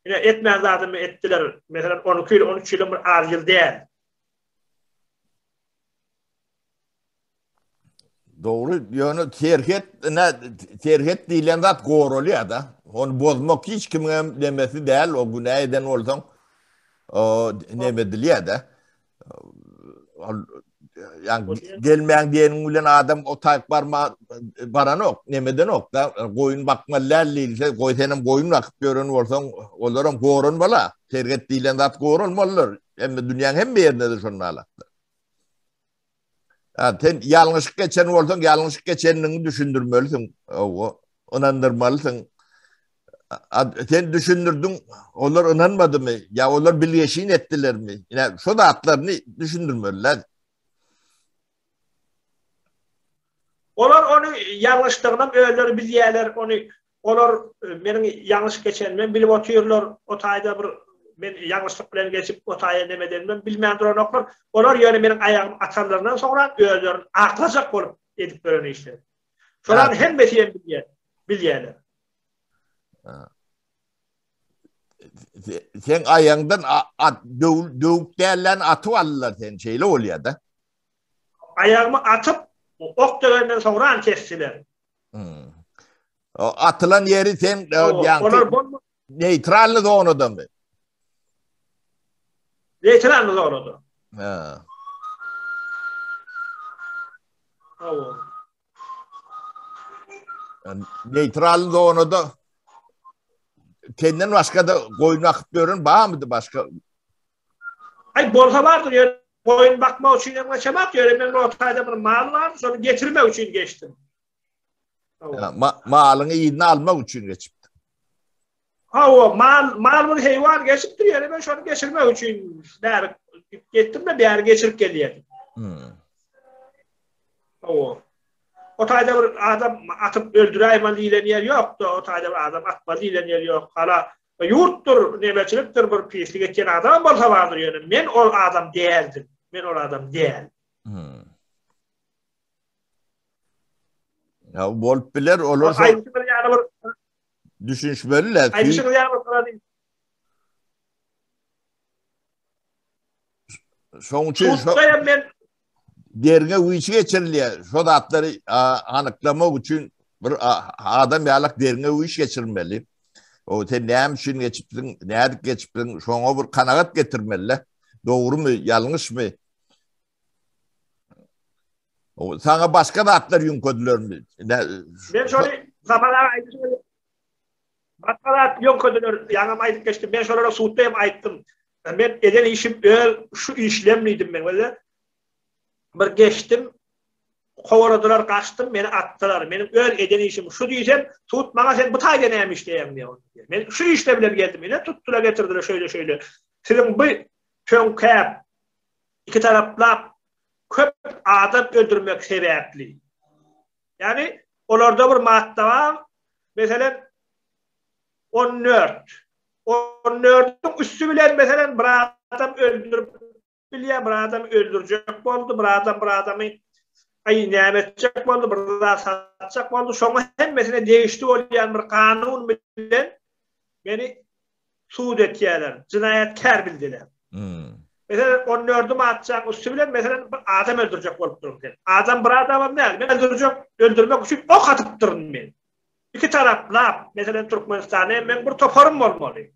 Ine etmän zadymy etdiler. Meselem 12 ýyl, 13 ýylam bir az ýyl däl. Dogry, ýöne serhet, ine serhet diýlen zat goralýar-da. Ony bozmak hiç kimiň hem nemesi däl, o günä eden bolsaň, o neme edilýär-de. Ol ýa gelmäň diýeniň bilen adam o taýyk barma baranok, nemedenok da, goýun bakmaly däl diýilse, goý senem goýun bakyp ýören bolsaň, olaram goranmaly. Serhet diýlen zat goralmalydyr. Hemme dünýäň hemme ýerinde-de şonda halatdyr. Ha, sen ýalňyşyk geçen bolsaň, ýalňyşyk geçenligiňi düşündirmelisiň. Owa, ynandyrmalysyň. Sen düşündirdiň, olar ynanmadymy? Ýa olar bilgeşin etdilermi? Ine, şu zatlaryny düşündirmeliler. Olar ony ýalňyşdygynam özleri bilýärler, ony olar meniň ýalňyş geçenimem bilip otyrlar, o taýda bir men ýalňyşlyk bilen geçip o taýa neme edenimem bilmän duranoklar. Olar ýöne meniň aýagymy atanlaryndan soňra özlerini aklajak bolup edip ýören işleri. Şolaryň hemmesi hem bilýär, bilýärler. Sen aýaňdan at döwük dällen atyp aldylar sen, şeýle bolýar-da. Aýagymy atyp, ok degenden soňra kesdiler. Hmm. Atylan ýeri sen ýaňky neýtralny zonadamy? Neýtralny zonada. Ha. Hawa. Neýtralny zonada senden başga-da goýun bakyp ýören barmydy başga? Aý bolsa bardyr ýöne goýun bakmak üçin hem geçemok ýöne men o taýda bir mal bar şony getirmek üçin geçdim. Ma malyňy yzyna almak üçin geçipdi. Hawa mal mal bir heýwan geçipdir ýöne men şony geçirmek üçin bäri gitdim de bäri geçirip gelýärdim. Hmm. Hawa. O taýda bir adam atyp öldüräýmeli diýlen ýer ýokdy. O taýda bir adam atmaly diýlen ýer ýok. Hala Ýurtdur, nemeçilikdir bir pislik etýän adamam bolsa bardyr ýöne men ol adam däldim. Men ol adam däl. Hmm. Ya bolup biler olar şo Aýdyşyňyz ýaly bir düşünişmeliler. Aýdyşyňyz ýaly bir Şoň üçin şo men derňew işi geçirilýär. Şo zatlary anyklamak üçin bir adam ýalak derňew iş geçirmeli. O sen näme üçin geçipsiň, nädip geçipsiň, şoňa bir kanagat getirmeli. Dogrumy, ýalňyşmy? O saňa başga zatlar ýüňkedilermi? Men şony Sapar aga aýdyşy Başga zat ýöňkediler, ýaňam aýdyp geçdim. Men şolara sudda hem aýtdym. Men eden işim öz şu işlem diýdim men wele. Bir geçdim, kowaladylar, gaçdym, meni atdylar. Meniň öz eden işim şu diýsem, sud maňa sen bu taýda näme işleýäň diýýär. Men şu işle bilen geldim. Ine tutdular, getirdiler şeýle şeýle. Siziň bu töňkäp iki taraplap köp adam öldürmek sebäpli. Ýagny olarda bir madda bar, meselem, 14. 14-iň üsti bilen meselem bir adam öldürip bilýär, bir adam öldürjek boldy, bir adam bir adamy aý näme etjek boldy, bir zat satjak boldy. Şoňa hemmesine degişli bolýan bir kanun bilen meni sud etýärler, jynaýatkär bildiler. Hmm. Meselem, on dördüm atjaň üsti bilen, meselem, bir adam öldürjek bolup durun sen. Adam bir adamam däl, men öldürjek, öldürmek üçin ok atypdyryn men. Iki taraplap, meselem, Türkmenistanda hem meň bir toparym bolmaly.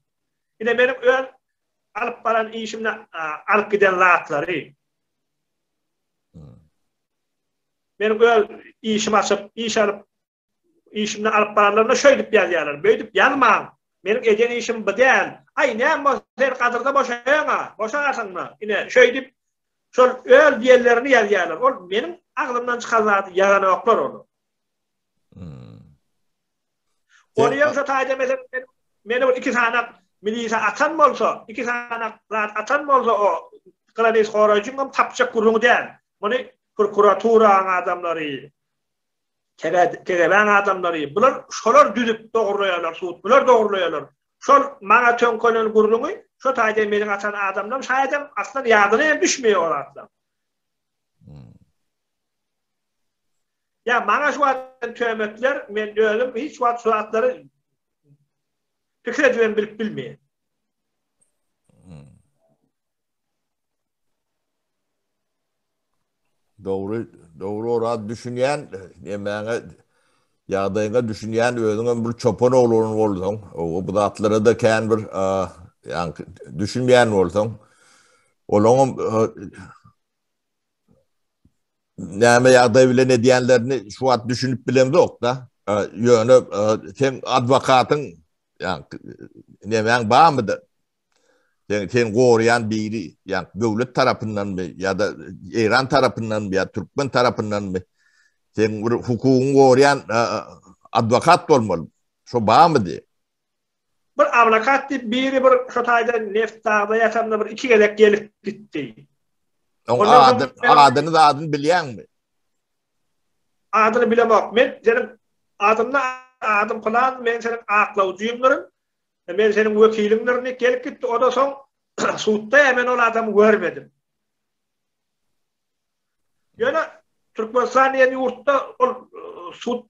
Ine, meniň öz alyp baran işimde alyp giden zatlary. Hmm. Meniň öz işim açyp, iş alyp Işimden alyp baranlarynda şöýdüp ýazýarlar. Beýdip ýazmaň. Meniň eden işim bu däl. Aý, näme bolsa sen gadyrda boşaýaň-a, boşarsyň-da. Ine, şöýdüp, şol öz diýenlerini ýazýarlar. Ol meniň agzymdan çykan zady ýazanoklar olar. Ony hem şo taýda meselem meni bir iki sany milise atan bolsa, iki sany zat atan bolsa o granis goraýjyň hem tapjak gürrüňi däl. Muny prokuraturanyň adamlary, KGB-niň adamlary, bular şolar düzüp dogurlaýarlar, sud bular dogurlaýarlar. Şol maňa töňkelen gürrüňi şo taýda meniň atan adamlarym şaýadam aslan ýadyna hem düşmeýär o zatlar. Hmm. Ýa maňa şu wagt töhmetler, men özüm hiç wagt şu zatlary pikir edip hem bilip bilmeýän. Dogry, dogry Oraz düşünýän, nemäňe ýagdaýyňa düşünýän özüňem bir çopan oglan bolsaň, o bu zatlara-da kän bir ýaňky düşünmeýän bolsaň, olaňam näme ýagdaý bilen edýänlerini şu wagt düşünip bilemzok-da. Ýöne sen adwokatyň ýaňky nemäň barmydy? Sen sen goraýan biri, ýa döwlet tarapyndanmy ýa-da Eýran tarapyndanmy ýa türkmen tarapyndanmy? Sen bir hukugyňy goraýan adwokat bolmaly. Şo barmydy? Bir adwokat diýip biri bir şo taýda neft dagda ýatanda bir iki gezek gelip gitdi. Oň ady, adyny zadyny bilýäňmi? Adyny bilemok. Men seniň adymda adym pylan, men seniň aklawjyňdyryn. Men seniň wekiliňdirin diýip gelip gitdi. O-da soň sudda men ol adamy görmedim. Ýöne Türkmenistan diýen ýurtda ol sud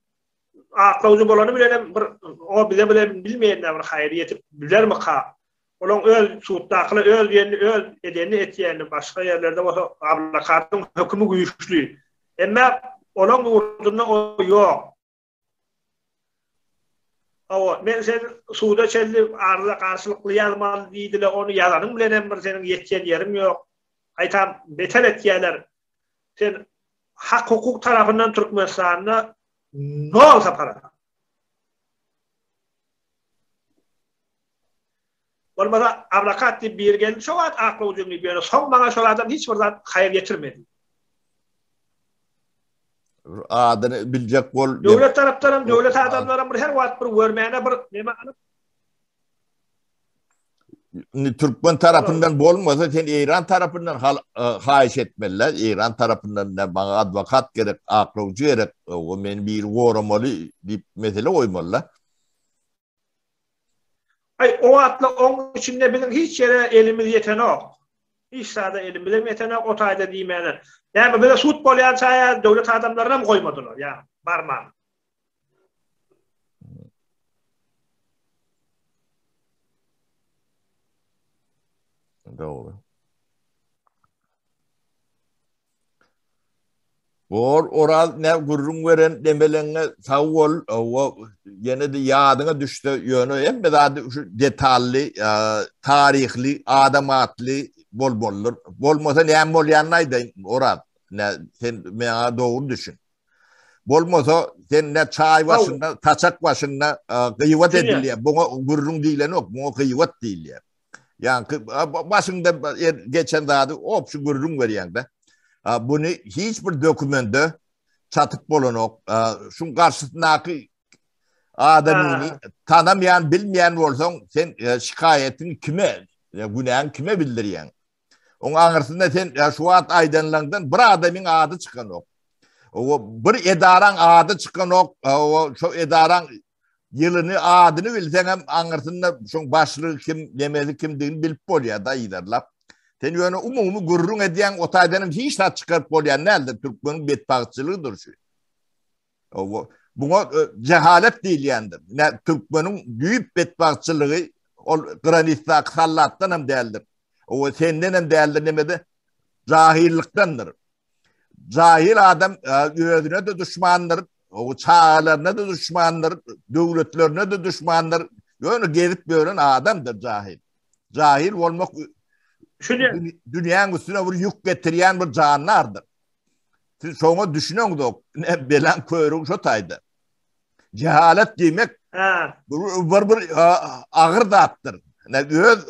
aklawjy bolany bilen hem bir o bize bilen bilmeýän bir haýry ýetip bilermika? Olaň öz suddakylar öz diýenini öz edenini etýänini başga ýerlerde bolsa adwokatyň hökümi güýçli. Emma olaň ýurdunda o ýok. Hawa, men sen suda çenli arza garşylykly ýazmaly diýdiler, ony ýazanyň bilen hem bir seniň ýetýän ýeriň ýok. Gaýtam beter etýärler. Sen hak-hukuk tarapyndan Türkmenistanda nol sapara. Bolmasa adwokat diýip biri geldi şo wagt aklawjyň diýip ýöne soň maňa şol adam hiç bir zat haýyr ýetirmedi. Adyny biljek bol. Döwlet tarapdan hem döwlet adamlaram bir her wagt bir görmäne bir neme alyp Indi türkmen tarapyndan bolmasa sen Eýran tarapyndan e, haýyş etmeli. Eýran tarapyndan da maňa adwokat gerek, aklawjy gerek, o meni biri goramaly diýip mesele goýmaly. Aý, o wagtlar oň içinde biziň hiç ýere elimiz ýetenok. Hiç zada elimizem ýetenok, o taýda diýmäne. Näme, bize sud bolýança ýa döwlet adamlarynam goýmadylar, ýa barman. Dogry. Bor Oraz ne gürrüň beren demeleňe sag bol. Owa ýene-de ýadyňa düşse ýöne hemme zady şu detally, taryhly, adam atly bolmalydyr. Bolmasa näme bolýanyny aýdaýyn Oraz. Ne sen maňa dogry düşün. Bolmasa sen ne çaý başynda, saçak başynda gyýbat edilýär. Buňa gürrüň diýlenok, buňa gyýbat diýilýär. Ýaňky başyňda geçen zady opşy gürrüň berýäňde. Buny hiç bir dokumente çatyp bolanok. Şuň garşysyndaky adamyny tanamaýan, bilmeýän bolsaň, sen e, şikaýatyňy kime, günäňi kime bildirýäň? Oň aňyrsynda sen şu wagt aýdanlaňdan bir adamyň ady çykanok. O bir edaraň ady çykanok. O şu edaraň Ýylyny, adyny bilseňem aňyrsynda şoň başlygy kim, nemesi kimdigini bilip bolýar-da yzarlap. Sen ýöne umumy gürrüň edýäň, o taýdan hem hiç zat çykaryp bolýan däldir. Türkmeniň betbagtçylygydyr şu. Owa, buňa e, jehalet diýilýändir. Ne türkmeniň düýp betbagtçylygy ol granitdaky sallatdan hem däldir. Owa, senden hem däldir, nemede jahillykdandyr. Jahil adam e, özüne-de duşmandyr, o çagalaryna-da duşmandyr, döwletlerine-de duşmandyr. Ýöne gezip ýören adamdyr jahil. Jahil bolmak dünýäň üstüne bir ýük getirýän bir jandardyr. Siz şoňa düşüneňzok. Ne belaň körügi şo taýda. Cehalet diýmek bir bir agyr zatdyr. Ne öz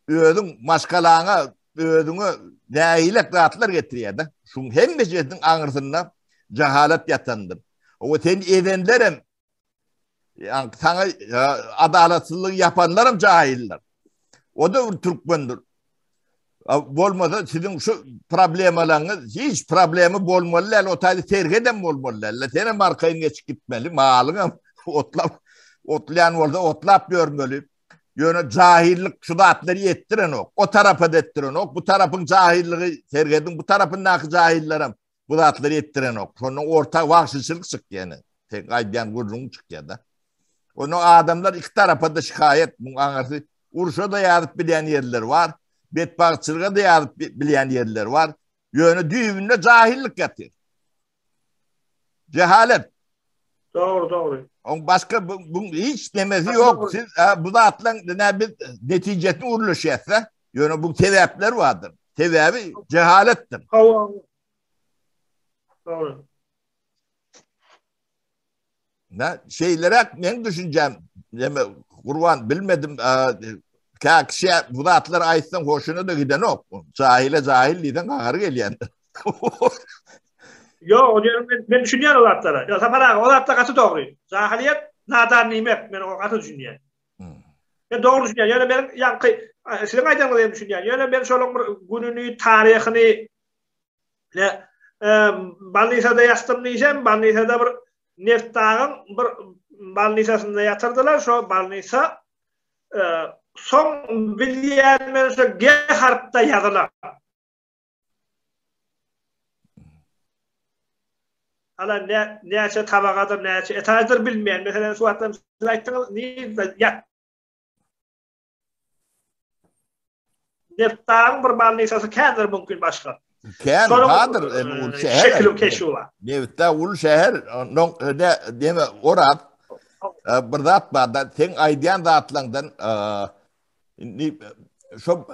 özüň maşgalaňa, özüňe nägilek zatlar getirýär-de. Şuň hemmesiniň aňyrsynda jahalat ýatandyr. O sen ezenlerem ýa saňa adalatsyzlyk ýapanlaram jahiller. O da bir türkmendir. Bolmasa siziň şu problemalaryňyz hiç problemi bolmaly däl, o taýda serhedem bolmaly däl. Senem arkaýyn geçip gitmeli, malyňam otlap, otlaýan bolsa otlap ýörmeli. Ýöne jahillik şu zatlary ýetdirenok. O tarapa da etdirenok. Bu tarapyň jahillygy, serhediň bu tarapyndaky jahillerem bu zatlary ýetdirenok. Şondan orta wagşyçylyk çykýar ýene. Sen aýdýan gürrüň çykýar-da. Onda adamlar iki tarapa-da şikaýat, muň aňyrsy urşa-da ýazyp bilýän ýerleri bar, betbagtçylyga-da ýazyp bilýän ýerleri bar. Ýöne düýbünde jahillik ýatyr. Cehalet. Dogry, dogry. Oň başga bu, bu hiç nemesi ýok. Siz bu zatlaryň ne biz netijesini urlaşýas-da. Ýöne bu sebäpler bardyr. Sebäbi cehaletdir. Hawa. Dogry. Ne şeylerek men düşüncem, neme Gurban bilmedim, ka kişi bu zatlar aýtsaň hoşuna da gidenok. Jahile jahil diýseň gahary gelýän. Ýok, o diýen men, men düşünýän o zatlara. Ýa Sapar aga, o zatlar gaty dogry. Jahiliýet nadan diýmek, men o gaty düşünýän. Hmm. Men dogry düşünýän. Ýöne men ýaňky siziň aýdanyňyzy hem düşünýän. Ýöne men şolaryň bir gününi, taryhyny Ne balnisada ýatdym diýsem, balnisada bir Neftdagyň bir balnisasynda ýatyrdylar, şo balnisa soň bilýän men şo G harpda ýazylan. Hala ne näçe tabagadyr, näçe etaždyr bilmeýän. Meselem, şu wagtdan siz aýtdyňyz, nirde ýat Nebtdagyň bir balnisasy kändir mümkin başga. Kän bardyr, ul şäher. Şekili keşfi bar. Nebtdag ul şäher, ondan ne deme Oraz bir zat bar da, sen aýdýan zatlaňdan indi şo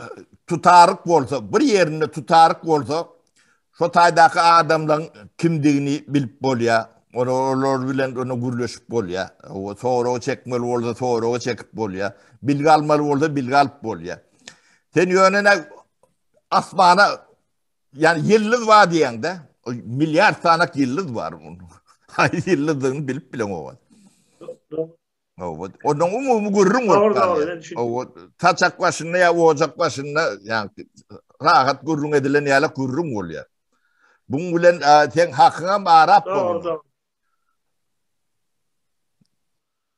tutaryk bolsa, bir ýerinde tutaryk bolsa, Şo taýdaky adamlaň kimdigini bilip bolýar. Olar bilen ony gürleşip bolýar. Soraga çekmeli bolsa soraga çekip bolýar. Bilgi almaly bolsa bilgi alyp bolýar. Sen ýöne ne asmana ýani ýyldyz bar diýeňde, milliard sanak ýyldyz bar. Haýsy ýyldyzdygyny bilip bileňok. Owa, onuň umumy gürrüň bolup galýar. Owa, saçak başynda ýa ojak başynda, ýa rahat gürrüň edilen ýaly gürrüň bolýar. Buň bilen sen hakyňam arap bolýar.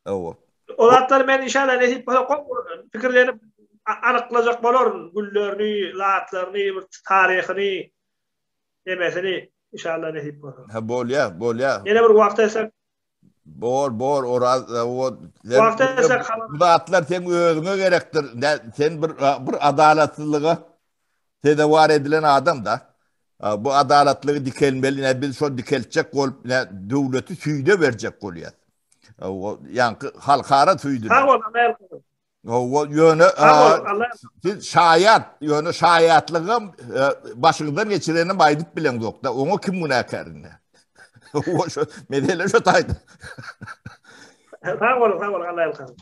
Owa. O zatlar men inşallah nesip bolsa pikirlenip anyklajak bolaryn güllerini, zatlaryny, bir taryhyny, nemesini inşallah nesip bolsa. Ha bolýar, bolýar. Ýene bir wagt etsek Bor, bor, Oraz, o bu zatlar seň özüňe gerekdir. Sen bir bir adalatsyzlyga sezewar edilen adam da. Bu adalatlygy dikelmeli, ne biz şo dikeltjek bolup, ne döwleti süýde berjek bolýar. Ýaňky halkara süýdüni. Sag bol, Amerika. Hawa, ýöne siz şaýat, ýöne şaýatlygam başyňyzdan geçirenem aýdyp bileňzok-da, oňa kim günäkär indi? Hawa, şo mesele şo taýda. Sag boluň, sag boluň, Alla ýalkasyn.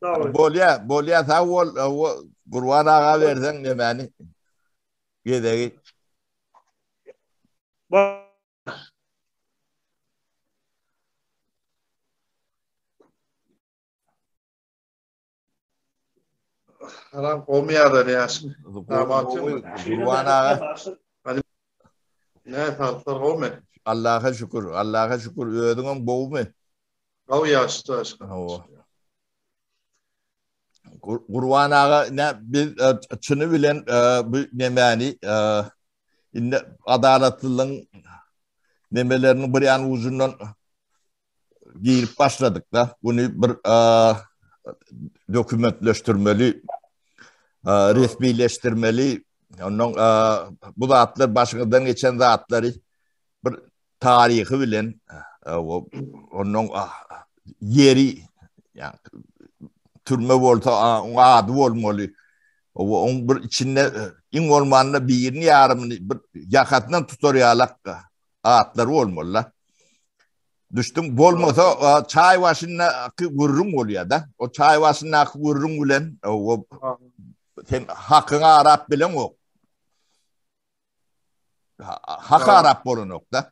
Dogry. Bolýa, bolýa, sag bol. Hawa, Gurban aga berseň nemäni? Gezegi. Salam gowy ýagdaýda ýaşym. Gurban aga. Ne saglyklar gowmy? Allaha şükür, Allaha şükür. Özüňem gowmy? Gowy ýaşda aşyk. Hawa. Gurban aga, ne biz e, çyny bilen e, bu nemäni e, indi adalatlylygyň nemeleriniň bir ýan ujundan girip başladyk da. Bunu bir dokumentleşdirmeli, resmileşdirmeli. Ondan bu zatlar başyňyzdan geçen zatlary bir taryhy bilen ondan ýeri ýa türme bolsa oň ady bolmaly. Oň bir içinde iň bolmanda birini ýarymyny bir ýakasyndan tutar ýalak atlary bolmaly. Düşdüň, bolmasa çaý başyndaky gürrüň bolýar-da. O çaý başyndaky gürrüň bilen o sen hakyňy arap bileňok. Hak arap bolanok-da.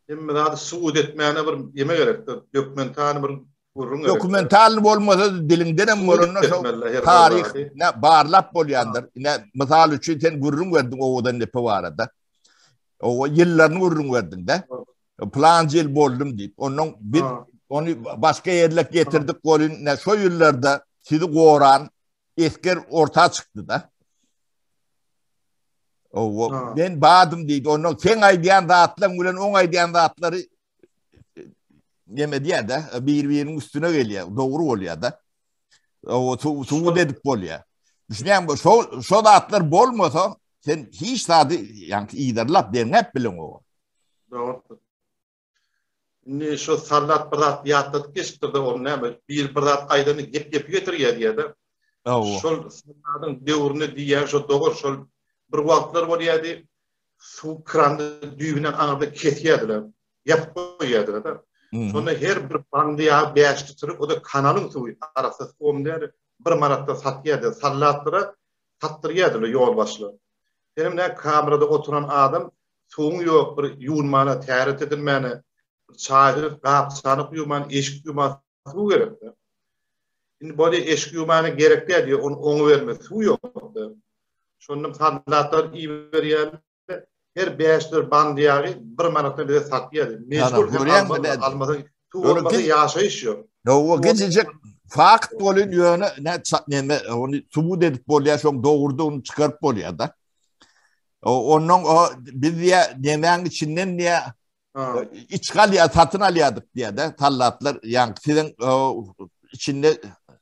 Hemme zady subut etmäne bir ýeme gerekdir. Dokumental bir gürrüň gerek. Dokumental bolmasa diliňden hem bolanda şo taryh ne barlap bolýandyr. Ine mysal üçin sen gürrüň berdiň owadan depe barada. O ýyllaryny gürrüň berdiň-de. Plan ýyl boldum diýip. Ondan biz ony başga ýerlek getirdik bolun. Ne şo ýyllarda sizi goran esger orta çykdy-da. Owa, men badym diýdi. Ondan sen aýdýan zatlaryň bilen oň aýdýan zatlary neme diýär-de, bir-biriniň üstüne gelýär, dogry bolýar-da. Owa, subut edip bolýar. Düşünýäňmi? Şo şo zatlar bolmasa, sen hiç zady ýaňky yzarlap derňäp bileňok. Dogry. Indi şu sallat bir zat ýatladyp geçipdir-de, ol näme, bir bir zat aýdany gep gepi getirýär diýýär-de. Şol salladyň döwründe diýýän şo dogry, şol bir wagtlar bolýardy, suw krandy düýbünden aňyrda kesýärdiler, ýapyp goýýardylar-da. Şonda her bir bandy ýagy bäş litrlik, o-da kanalyň suwy, arassa suwam däl, bir manatdan satýardy, sallatlara satdyrýardylar ýolbaşçylar. Senem nä kamerada oturan adam Suwuň ýok bir ýuwunmana, täret edinmäne, bir çaýsyz gap-çanak ýuwman, eşik ýuwman suw gerekde. Indi bolýa eşik ýuwmana gerek däl diýýär, ony oňuberme, suw ýok-da. Şonda soldatlar iberýärler, her bäş-dört band ýagy bir manatdan bize satýar. Mejbur sen almaly, almasaň suw bolmasa ýaşaýyş ýok. Ýowa geçijek fakt bolun ýöne ne neme ony subut edip bolýar, şoň dogrudygyny çykaryp bolýar-da. Ondan o biz diýä nemäň içinden diýä iç galýar satyn alýardyk diýä-de tallatlar ýaňky siziň içinde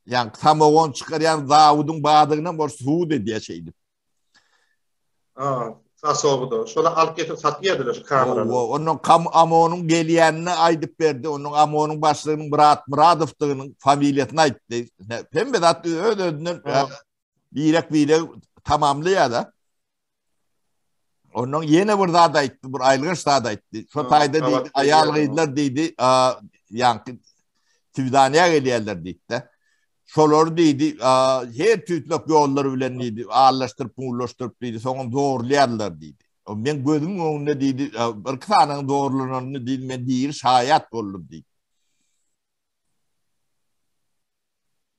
ýaňky samogon çykarýan zawudyň bardygyna bor subut edýär şeýdip. Ha, sasogy-da. Şola alyp getirip satýardylar şu kamerany. Ondan kam AMON-yň gelýänini aýdyp berdi. Onuň AMON-yň başlygynyň Myrat Myradowdygynyň familiýasyny aýtdy. Hemme zat öz-özünden Birek-birek tamamlaýar-da. Ondan ýene bir zat aýtdy, bir aýylganç zat aýtdy. Şo taýda diýdi, aýal-gyzlar diýdi, ýaňky Swidaniýa gelýärler diýdi-de. Şolary diýdi, her tüýtlek ýollar bilen diýdi, allaşdyryp, mulaşdyryp diýdi, soňam zorlaýarlar diýdi. Men gözümiň öňünde diýdi, birki sanyň zorlananyny diýdi, men diri şaýat boldum diýdi.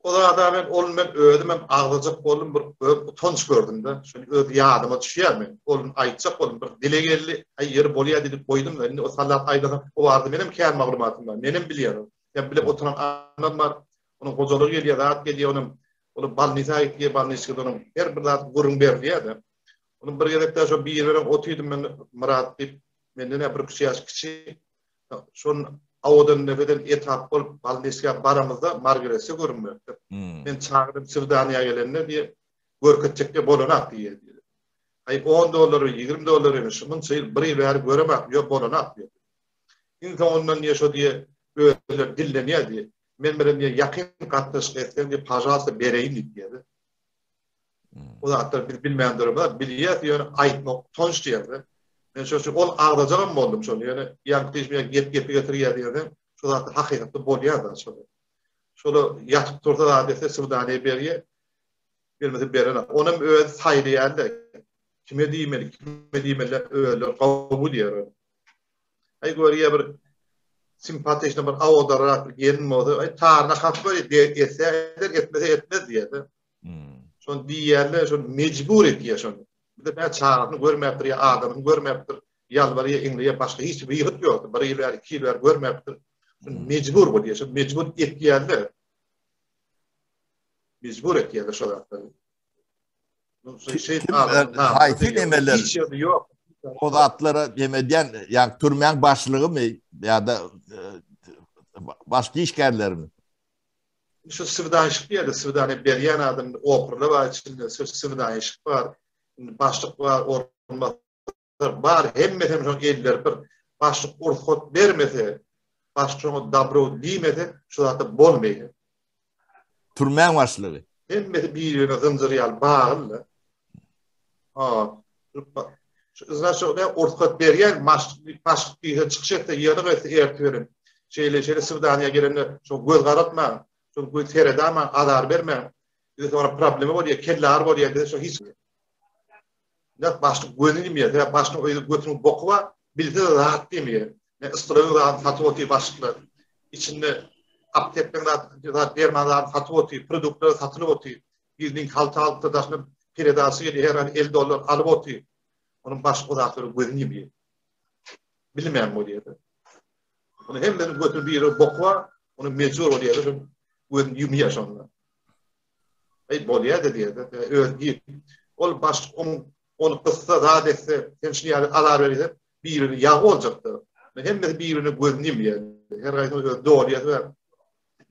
O zada men ol men özüm hem agzajak boldum bir öz utanç gördüm-de. Şony öz ýadyma düşýär men. Ol aýtjak boldum bir dile geldi. Aý ýeri bolýar diýip goýdum-da. Indi o sallat aýdasa o barada menem kän maglumatym bar. Menem bilýän. Sen bilip oturan adam bar. Onuň hojalygy gelýär, zat gelýär, onuň ol balnisa gitýär, balniçkada onuň her bir zat gürrüň berilýär-de. Onuň bir gezekde şo biri bilen otyrdym men Myrat diýip, menden-ä bir üç ýaş kiçi. Şol Awadan Nepeden etap bolup Balniçkä baramyzda Margaretse görünmekdir. Men çagadym Sirdanýa gelende diýe görkezjek diýe bolanak diýe diýdi. Aý on dollar 20 dollar emiş munça ýyl bir ýyl bäri göremak ýok bolanak diýdi. Iň soňundan diýe şo diýe özleri dillenýär diýe. Men bilen diýe ýakyn gatnaşyk etseň diýe pažalsta bereýin diýip diýdi. O zatlar biz bilmän durmaz, bilýäs, ýöne aýtmak utanç diýerde. Men şo üçin ol agzajagam boldum şony, ýöne ýaňky diýşim ýaly gep gepi getirýär diýerden, şo zatlar hakykatda bolýar da şol. Şola ýatyp tursa zat etse swidaniýa berýär, bermese berenok. Onam özi saýlaýar-da, kime diýmeli, kime diýmeli özleri gowy diýer. Aý görýä bir simpatiçny bir awodarak bir gelin bolsa, aý taryna hak berýär, etse eder, etmese etmez diýer-de. Şony diýýärler, şony mejbur etýär şony. Bir de bä çagasyny görmäpdir ýa adamyny görmäpdir, ýalbarýar, iňleýär, başga hiç wygyt ýokdy. Bir ýyl bäri, iki ýyl bäri görmäpdir. Şony mejbur bolýar, şony mejbur etýärler. Mejbur etýärler şo zatlary. Haýsy nemeler? Hiç ýerde ýok. O zatlara neme edýän, ýa türmäň başlygymy ýa-da başga işgärlermi? Şu swidanyşyk diýýärler, swidaniýa berýän adam oprla bar içinde, şu swidanyşyk bar, indi başlyk bar, orunbasar bar, hemmesi hem şoň elleri bir. Başlyk rugsat bermese, başlyk şoňa dobro diýmese, şu zatlar bolmaýar. Türmäň başlygy. Hemmesi bir-birine zynjyr ýaly bagly-da. Ha. Znaçok ne rugsat berýän başlyk diýse çykyş etse, ýygynyk etse ertir Şeýle şeýle swidaniýa gelende şo göz garaltmaň, şo göz seredamaň, azar bermäň. Bize soňra problema bolýar, kelle agyry bolýar diýse şo hiç Ýa başlyk gözüni ýumýar, sebäp başlygyň özi götüniň boky bar, bilse-de zat diýmeýär. Ne yssylaýyň zadyny satyp otyr başlyklar. Içinde aptekden zat, zat derman zadyny satyp otyr, produktlar satylyp otyr. Gizlin halta alypdyr, daşyna peredaçy gelýär, her aý 50 dollar alyp otyr. Onuň başlyk o zatlary gözüni ýumýar. Bilmeýän bolýar. Ony hemmesini götürip biri boky bar, ony mejbur bolýar, şol gözüni ýumýar şonda. Aý bolýar-da diýýär-de, öz gir. Ol başlyk oň ony gyssa zat etse, sen şuny ýaly azar berýär, birini ýagy boljakda. Hemmesi birine gözüni ýumýar. Her haýsynyň öz dolýasy bar.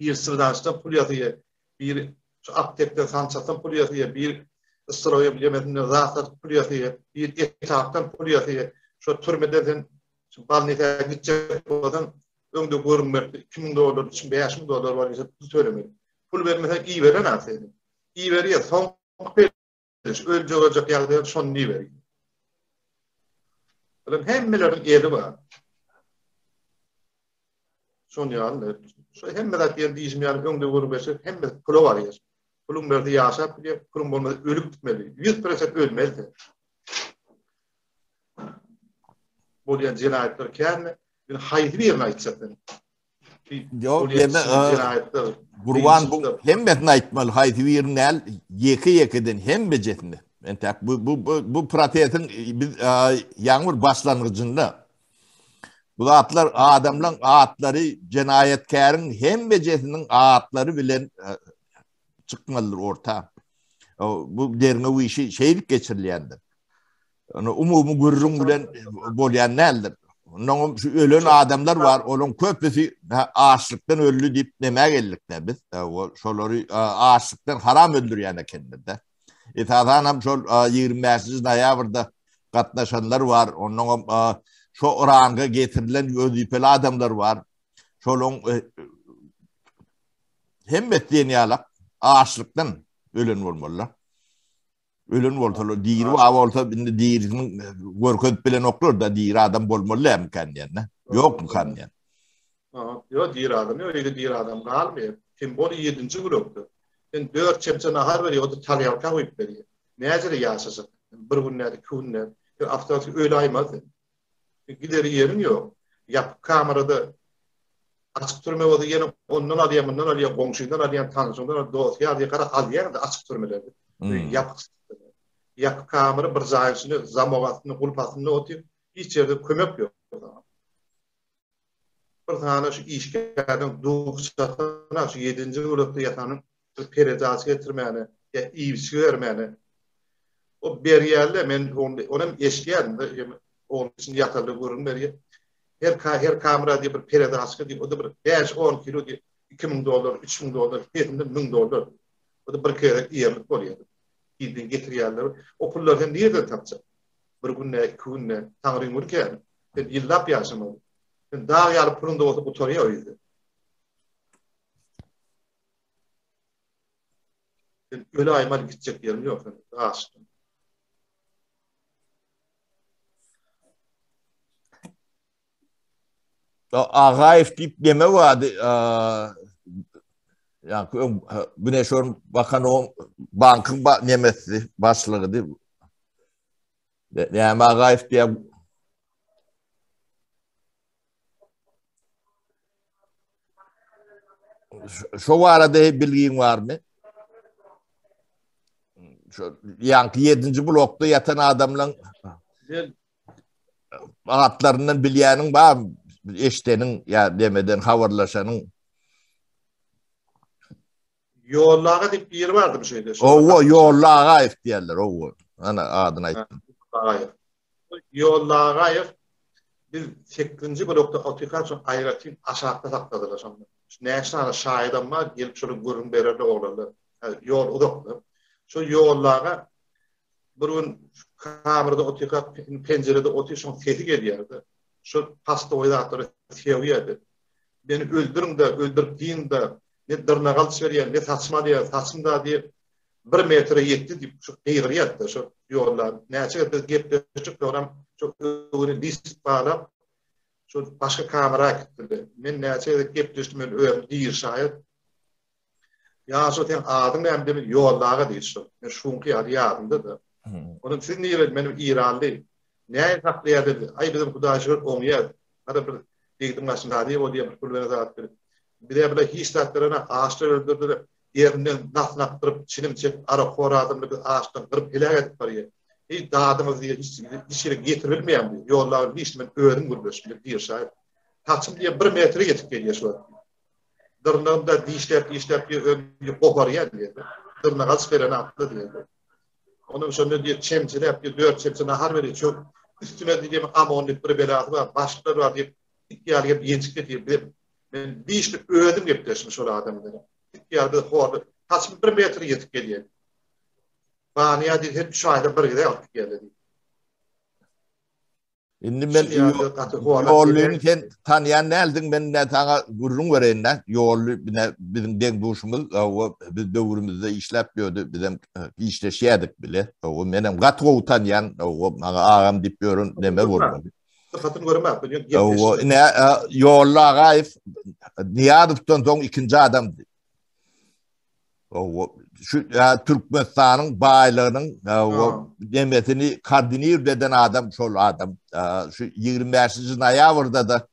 Biri syrdaşdan pul ýasaýar, biri. Şu aptekden sançasdan pul ýasaýar, bir yssyraýa ýemesinden zat satyp pul ýasaýar, bir etapdan pul ýasaýar. Şo türmeden sen şu bolnisa gitjek bolsaň, öňde görünmekde 2000 dollar, 3000, 5000 dollar bar diýse pul tölemeli. Pul bermeseň iberenok seni. Iberýär, soňky öljek öljek ýagdaýda şony iberýär. Bular hemmeleriň eli bar. Şony ýaly, şu hemme zat diýen diýişim ýaly öňde görünmesi hemme pula barýar. Puluň berdi ýaşap bilýär, puluň bolmasa ölüp gitmeli. 100% ölmeli sen. Bolýan jenaýatlar känmi? Men haýsy birini aýtjak men? Ýok, deme, Gurban bu hemmesini aýtmaly, haýsy birini däl, ýeke-ýekeden hemmejesini. Entäk bu bu bu, bu protestiň biz ýaňy bir başlangyjynda. Bu zatlar adamlaryň atlary, jenaýatkäriň hemmejesiniň atlary bilen çykmalydyr orta. Bu derňew işi şeýdip geçirilýändir. Ony umumy gürrüň bilen bolýan däldir. Ondan şu ölen adamlar bar, olaryň köpüsi açlykdan öldi diýip nämä geldik-de biz. Şolary açlykdan haram öldürýän ekenler-de. Esasan hem şol 25-nji noýabrda gatnaşanlar bar. Ondan hem şo ranga getirilen wezipeli adamlar bar. Şolaryň hemmesi diýen ýalak açlykdan ölen bolmalylar. Ölen bolsalar, diri bar bolsa, indi dirisini görkezip bilenoklar da, diri adam bolmaly dälmikan diýende. Ýokmukan diýen. Ýok, diri adam ýok, öýde diri adam galmaýar. Kim bol 7-nji blokda. Sen 4 çemçe nahar berýär, o-da tarelka goýup berýär. Näjele ýaşajak? Bir gün näde, iki gün näde. Sen awtomatik öläýmez sen. Gideri ýeriň ýok. Ýapyk kamerada açyk türme bolsa ýene ondan alýar, mundan alýar, goňşyňdan alýar, tanşyňdan alýar, dost ýar diýip gara alýaň-da açyk türmelerde. Hmm. Ýapyk ýapyk kamera bir jaýyň içinde zamok astynda, gulp astynda otyr. Hiç ýerde kömek ýok. Bir sany şu işgärden duh çatana şu ýedinji blokda ýatanyň bir peredaç getirmäne ýa iýip-içgi bermäne. O berýärler, men onam eşidýärdim-de, ogul içinde ýatarda gürrüň berýär. Her ka her kamera diýip bir peredaçka diýip, o-da bir 5-10 kilo diýip 2000 dollar, 3000 dollar, pesinde 1000 dollar. O-da bir gezek iýerlik bolýar. Ilden getirýärler. O pullary sen nireden tapjak? Bir günde, iki günde, Taňryň güni kän. Sen ýyllap ýaşamaly. Sen dag ýaly puluň-da bolsa gutarýar o ýerde. Sen öläýmeli gitjek ýeriň ýok sen açdan. Agaýew diýip neme bardy? Ýa-ni öň Güneşorun bakan o bankyň ba nemesi başlygydy. Näme Agaýew diýä Şo barada bilgiň barmy? Şo ýaňky 7-nji blokda ýatan adamlaň atlaryndan bilýäniň bar, eşdeniň ýa demeden habarlaşanyň. Ýolly aga diýip biri bardy bu şeýde. Owa, Ýolly Agaýew diýerler, owa. Ana adyny aýtdym. Agaýew. Ýolly Agaýew biz 8-nji blokda otyrkak şol aýratyn aşakda sakladylar şonda. Şu näçe sany şaýadam bar, gelip şolar gürrüň bererler oglanlar. Ýol uzakda. Şo Ýolly aga bir gün kamerada otyrkak penjirede otyr şoň sesi gelýärdi. Şo pastowy zatlary sögýärdi. Meni öldüriň-de, öldürip diýiň-de, ne dyrnak alyş berýär, ne saçym alýar, saçym da diýip, bir metre ýetdi diýip, şu gygyrýardy şu ýolda. Näçe gezek biz gepleşdik, soňram şu öwüni list baglap, şu başga kamera äkitdiler. Men näçe gezek gepleşdim, men özüm diri şaýat. Ýaşuly seň adyň näme diýdim, Ýolly aga diýdi şol. Men şuňky ýaly ýadymda-da. Onuň siz nireli, menem Iranly. Näme saklaýar dedi. Aý bizem Hudaýa şükür oňýas. Hada bir ýigidiň başyny razy bolýar, bir pul beren zat berip. Bize bile hiç zat berenok, açdan öldürdiler. Ýerinden nasyn akdyryp, çilim çekip, arakhor adamlary biz açdan gyryp heläk edip barýar. Hiç dadyňyz diýýär, hiç hiç ýere getirilmeýän diýýär. Ýolly aga hiç men özüm gürleşdim, diýip şaýat. Saçym diýýär bir metre ýetip gelýär şu wagt. Dyrnagym da dişläp dişläp diýýär, özüm goparýar diýýär. Dyrnak alyş beren atly diýýär. Onuň şonda diýýär, çemçeläp diýýär, dört çemçe nahar berýär, çök üstüne diýýär, amon diýip bir belasy bar, başlyklar bar diýip, it ýaly gelip ýenjip getirýär. Bize men dişli özüm gepleşdim şol adam bilen. It ýaly bizi horlap. Saçym bir metre ýetip gelýär. Banýa diýdi, her üç aýda bir gezek alyp gidýärler diýdi. Indi men Ýollyny sen tanýan däldiň, men ne saňa gürrüň bereýin-dä. Ýolly bine biziň deň-duşumyz, biz döwrümizde işläp ýördi, bizem işleşýärdik bile. Menem gaty gowy tanýan, maňa agam diýip ýören neme bolmaly. Sypatyny göremok, bu ýerde. Ine, Ýolly Agaýew Nyýazowdan soň ikinji adamdy. O şu Türkmenistanyň baýlygynyň o demesini koordinir eden adam şol adam. Şu 25-nji noýabrda da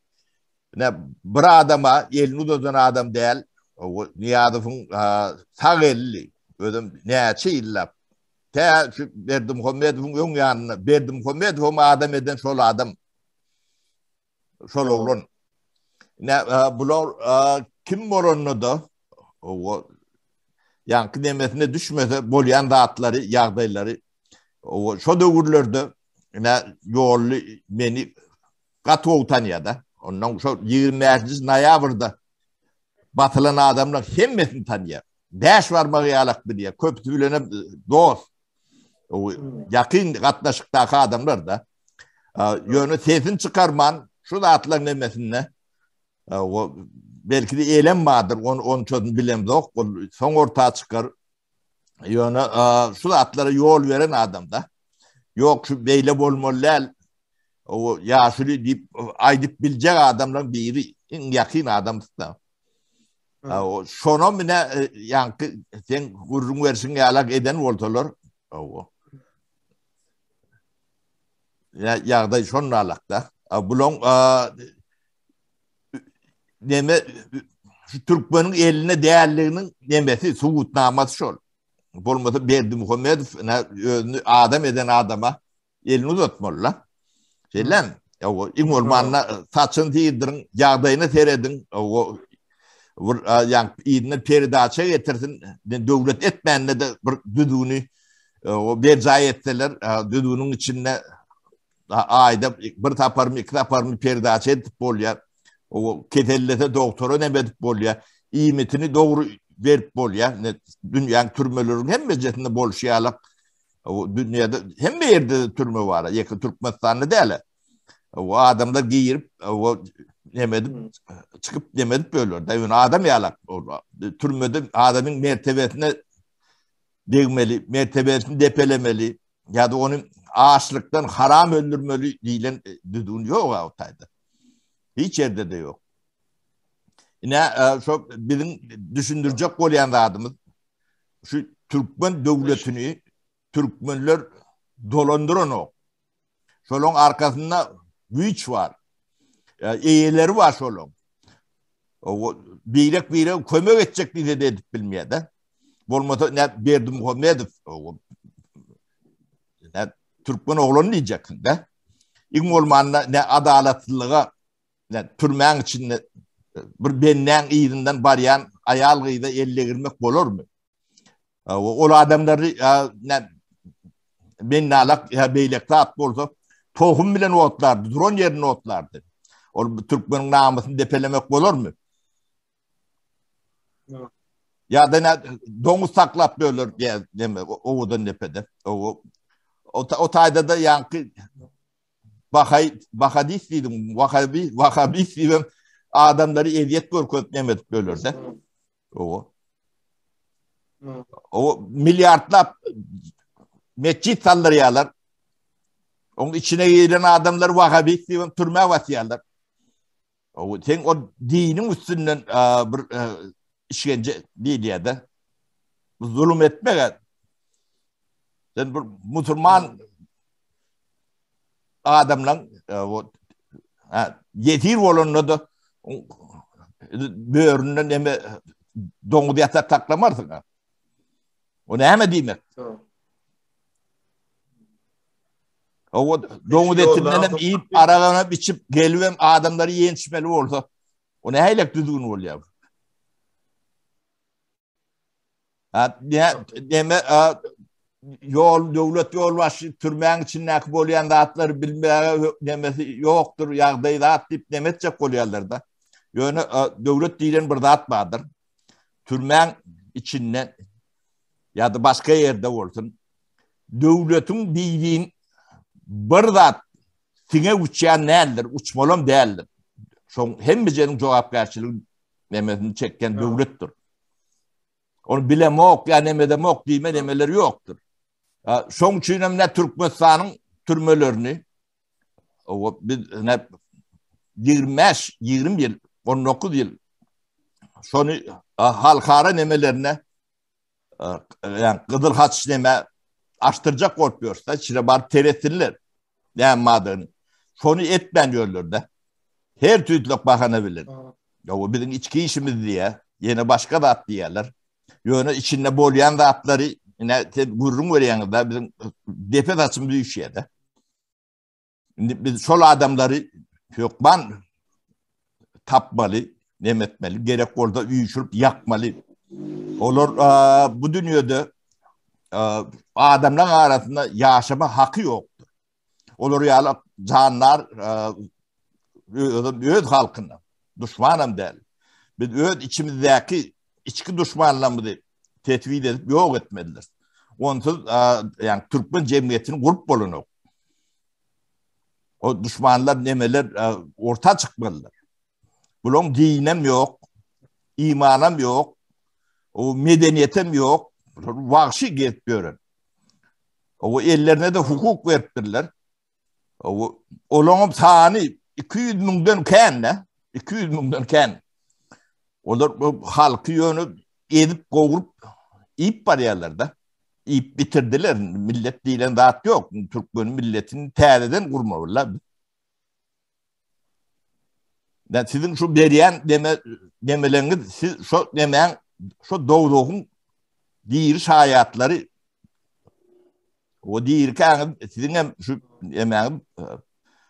ne bir adama elini uzadan adam däl. O Nyýazowyň sag elli özüm näçe ýyllap tä şu Berdimuhamedowyň öň ýanynda Berdimuhamedowy adam eden şol adam. Şol oglan. Ne bular kim bolanda da o ýaňky demesine düşmese bolýan zatlary, ýagdaýlary o şo döwürlerde ne ýolly meni gaty gowy tanýar-da. Ondan şo 25-nji noýabrda basylan adamlar hemmesini tanýar. Bäş barmagy ýalak bilýär. Köpüsi bilen hem dost. O ýakyn gatnaşykdaky adamlar da. Ýöne sesini çykarman şu zatlaryň nemesinde o belki de elem bardyr, onu onçasyny bilemzok, ol soň orta çykar. Ýöne şu zatlara ýol beren adam da. Ýok şu beýle bolmaly däl. O ýaşuly diýip aýdyp biljek adamlaryň biri, iň ýakyn adamsy da. O şona mine ýaňky sen gürrüň berşiň ýalak eden bolsalar, o Ya ýagdaý şonalakda. Bulaň neme şu türkmeniň eline dälliginiň nemesi subutnamasy şol. Bolmasa Berdimuhamedow özüni adam eden adama elini uzatmaly la. Şeýlemi? Ýa iň bolmanda saçyny syrdyryn, ýagdaýyna serediň, o bir ýa yzyna peridaça getirsin, döwlet etmände de bir düzgüni o berjaý etseler, düzgüniň içinde aýda bir saparmy, iki saparmy peridaça edip bolýar. O kesellese doktora näme edip bolýar? Iýmitini dogry berip bolýar. Dünýäň türmeleriniň hemmejesinde bolşy ýaly O dünýäde hemme ýerde türme bar. Ýeke Türkmenistanda däl. O adamlar girip, o näme edip çykyp näme edip böler. Da ýöne adam ýalak. Türmede adamyň mertebesine degmeli, mertebesini depelemeli ýa-da ony açlykdan haram öldürmeli diýlen düzgün ýok o taýda. Hiç ýerde de ýok. Ine, şo biziň düşündirjek bolýan zadymyz şu türkmen döwletini türkmenler dolandyranok. Şolaň arkasynda güýç bar. Eýeleri bar şolaň. O birek birek kömek etjek diýse de edip bilmeýär-de. Bolmasa ne Berdimuhamedow ne türkmen oglany diýjeksin-de. Iň bolmanda ne adalatsyzlyga ne türmäň içinde bir bendäň yzyndan barýan aýal gyza el degirmek bolarmy? Ol adamlary ne bennalak ýa beýleki zat bolsa tohum bilen otlardy, duran ýerinde otlardy. Ol türkmeniň namysyny depelemek bolarmy? Ýa-da ne doňuz saklap böler diýä neme owadan depede. O o taýda da ýaňky Bahaý, Bahadis diýdim, Wahabi, Wahabis diýibem adamlary ezýet görkezip neme edip bölerde. Owa. O milliardlap metjit saldyrýarlar. Oň içine giren adamlar Wahabis diýibem türmä basýarlar. O sen o diniň üstünden bir işkence diýilýär-de. Zulum etmek. Sen bir musulman adamlaň o ýesir bolanda da böründen eme doňuz ýatak saklamarsyň. O näme diýmek? O doňuz etinden hem iýip, aragam hem içip, gelip hem adamlary ýençmeli bolsa, o nähili düzgün bolýar? Ha, deme, ýol döwlet ýolbaşçy türmäň içindäki bolýan zatlary bilmäge nemesi ýokdur, ýagdaý zat diýip neme etjek bolýarlar-da. Ýöne döwlet diýlen bir zat bardyr. Türmäň içinde. ýa-da başga ýerde bolsun, döwletiň diýdiğin bir zat siňe uçýan däldir, uçmalam däldir. Şoň hemmejeniň jogapkärçiligi nemesini çekýän döwletdir. Ony bilemok ýa nemedemok diýme nemeler ýokdur. Şoň üçin hem ne Türkmenistanyň türmelerini o biz ne 25 20 ýyl 19 ýyl şony halkara nemelerine yani Gyzyl Haç neme açdyrjak bolup ýörse, içine baryp teretsinler. Näme madyny. Şony etmän ýörlerde. Her tüýtlük bahana bilen. Ya o biziň içki işimiz diýe, ýene başga zat diýerler. Ýöne içinde bolýan zatlary ine sen gürrüň berýäňiz-de biziň depe saçymyz üýşýär-de. Indi biz şol adamlary hökman tapmaly, nem etmeli, gerek bolsa üýşürip ýakmaly. Olar bu dünýede adamlaryň arasynda ýaşama haky ýokdur. Olar ýaly jandar öz halkyna duşmanam däl. Biz öz içimizdäki içki duşmanlarymyzy tesbit edip ýok etmelidir. Onsuz ýani türkmen jemgyýetini gurup bolanok. O duşmanlar nemeler orta çykmalydyr. Bulaň dinem ýok, imanam ýok, o medeniýetem ýok. Bular wagşy gezip ýören. O ellerine de hukuk beripdirler. O olaňam sany 200 müňden kän-de, 200 müňden kän. Olar bu halky ýöne ezip gowrup iýip barýarlar-da. Iýip bitirdiler. Millet diýlen zat ýok. Türkmen milletini täzeden gurmalylar. Ben siziň şu berýän deme demeleňiz siz şu demäň şu dowzahyň diri şaýatlary o dirikäňiz siziň hem şu demäňiz e,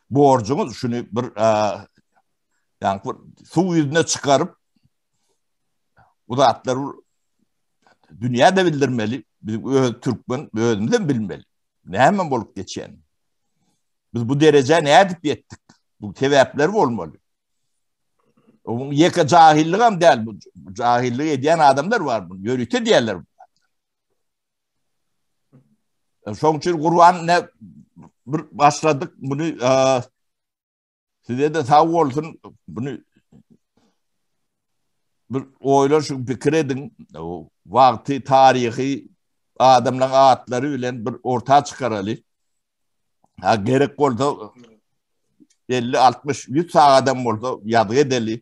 borjuňyz şuny bir e, ýa bir suw ýüzüne çykaryp bu zatlary dünýä-de bildirmeli. Biz öz türkmen özümizem bilmeli. Näme bolup geçýän? Biz bu derejä nädip ýetdik? Bu sebäpler bolmaly. Onuň ýeke jahillik hem däl bu. Jahillik edýän adamlar bar bu. Ýörite diýerler. Şoň üçin Gurban ne bir başladyk bunu Size-de sag bolsun. Bunu bir oýlanşyň, pikir ediň. Wagty, taryhy adamlaryň atlary bilen bir orta çykaraly. Ha gerek bolsa 50, 60, 100 sagadam bolsa ýazgy edeli.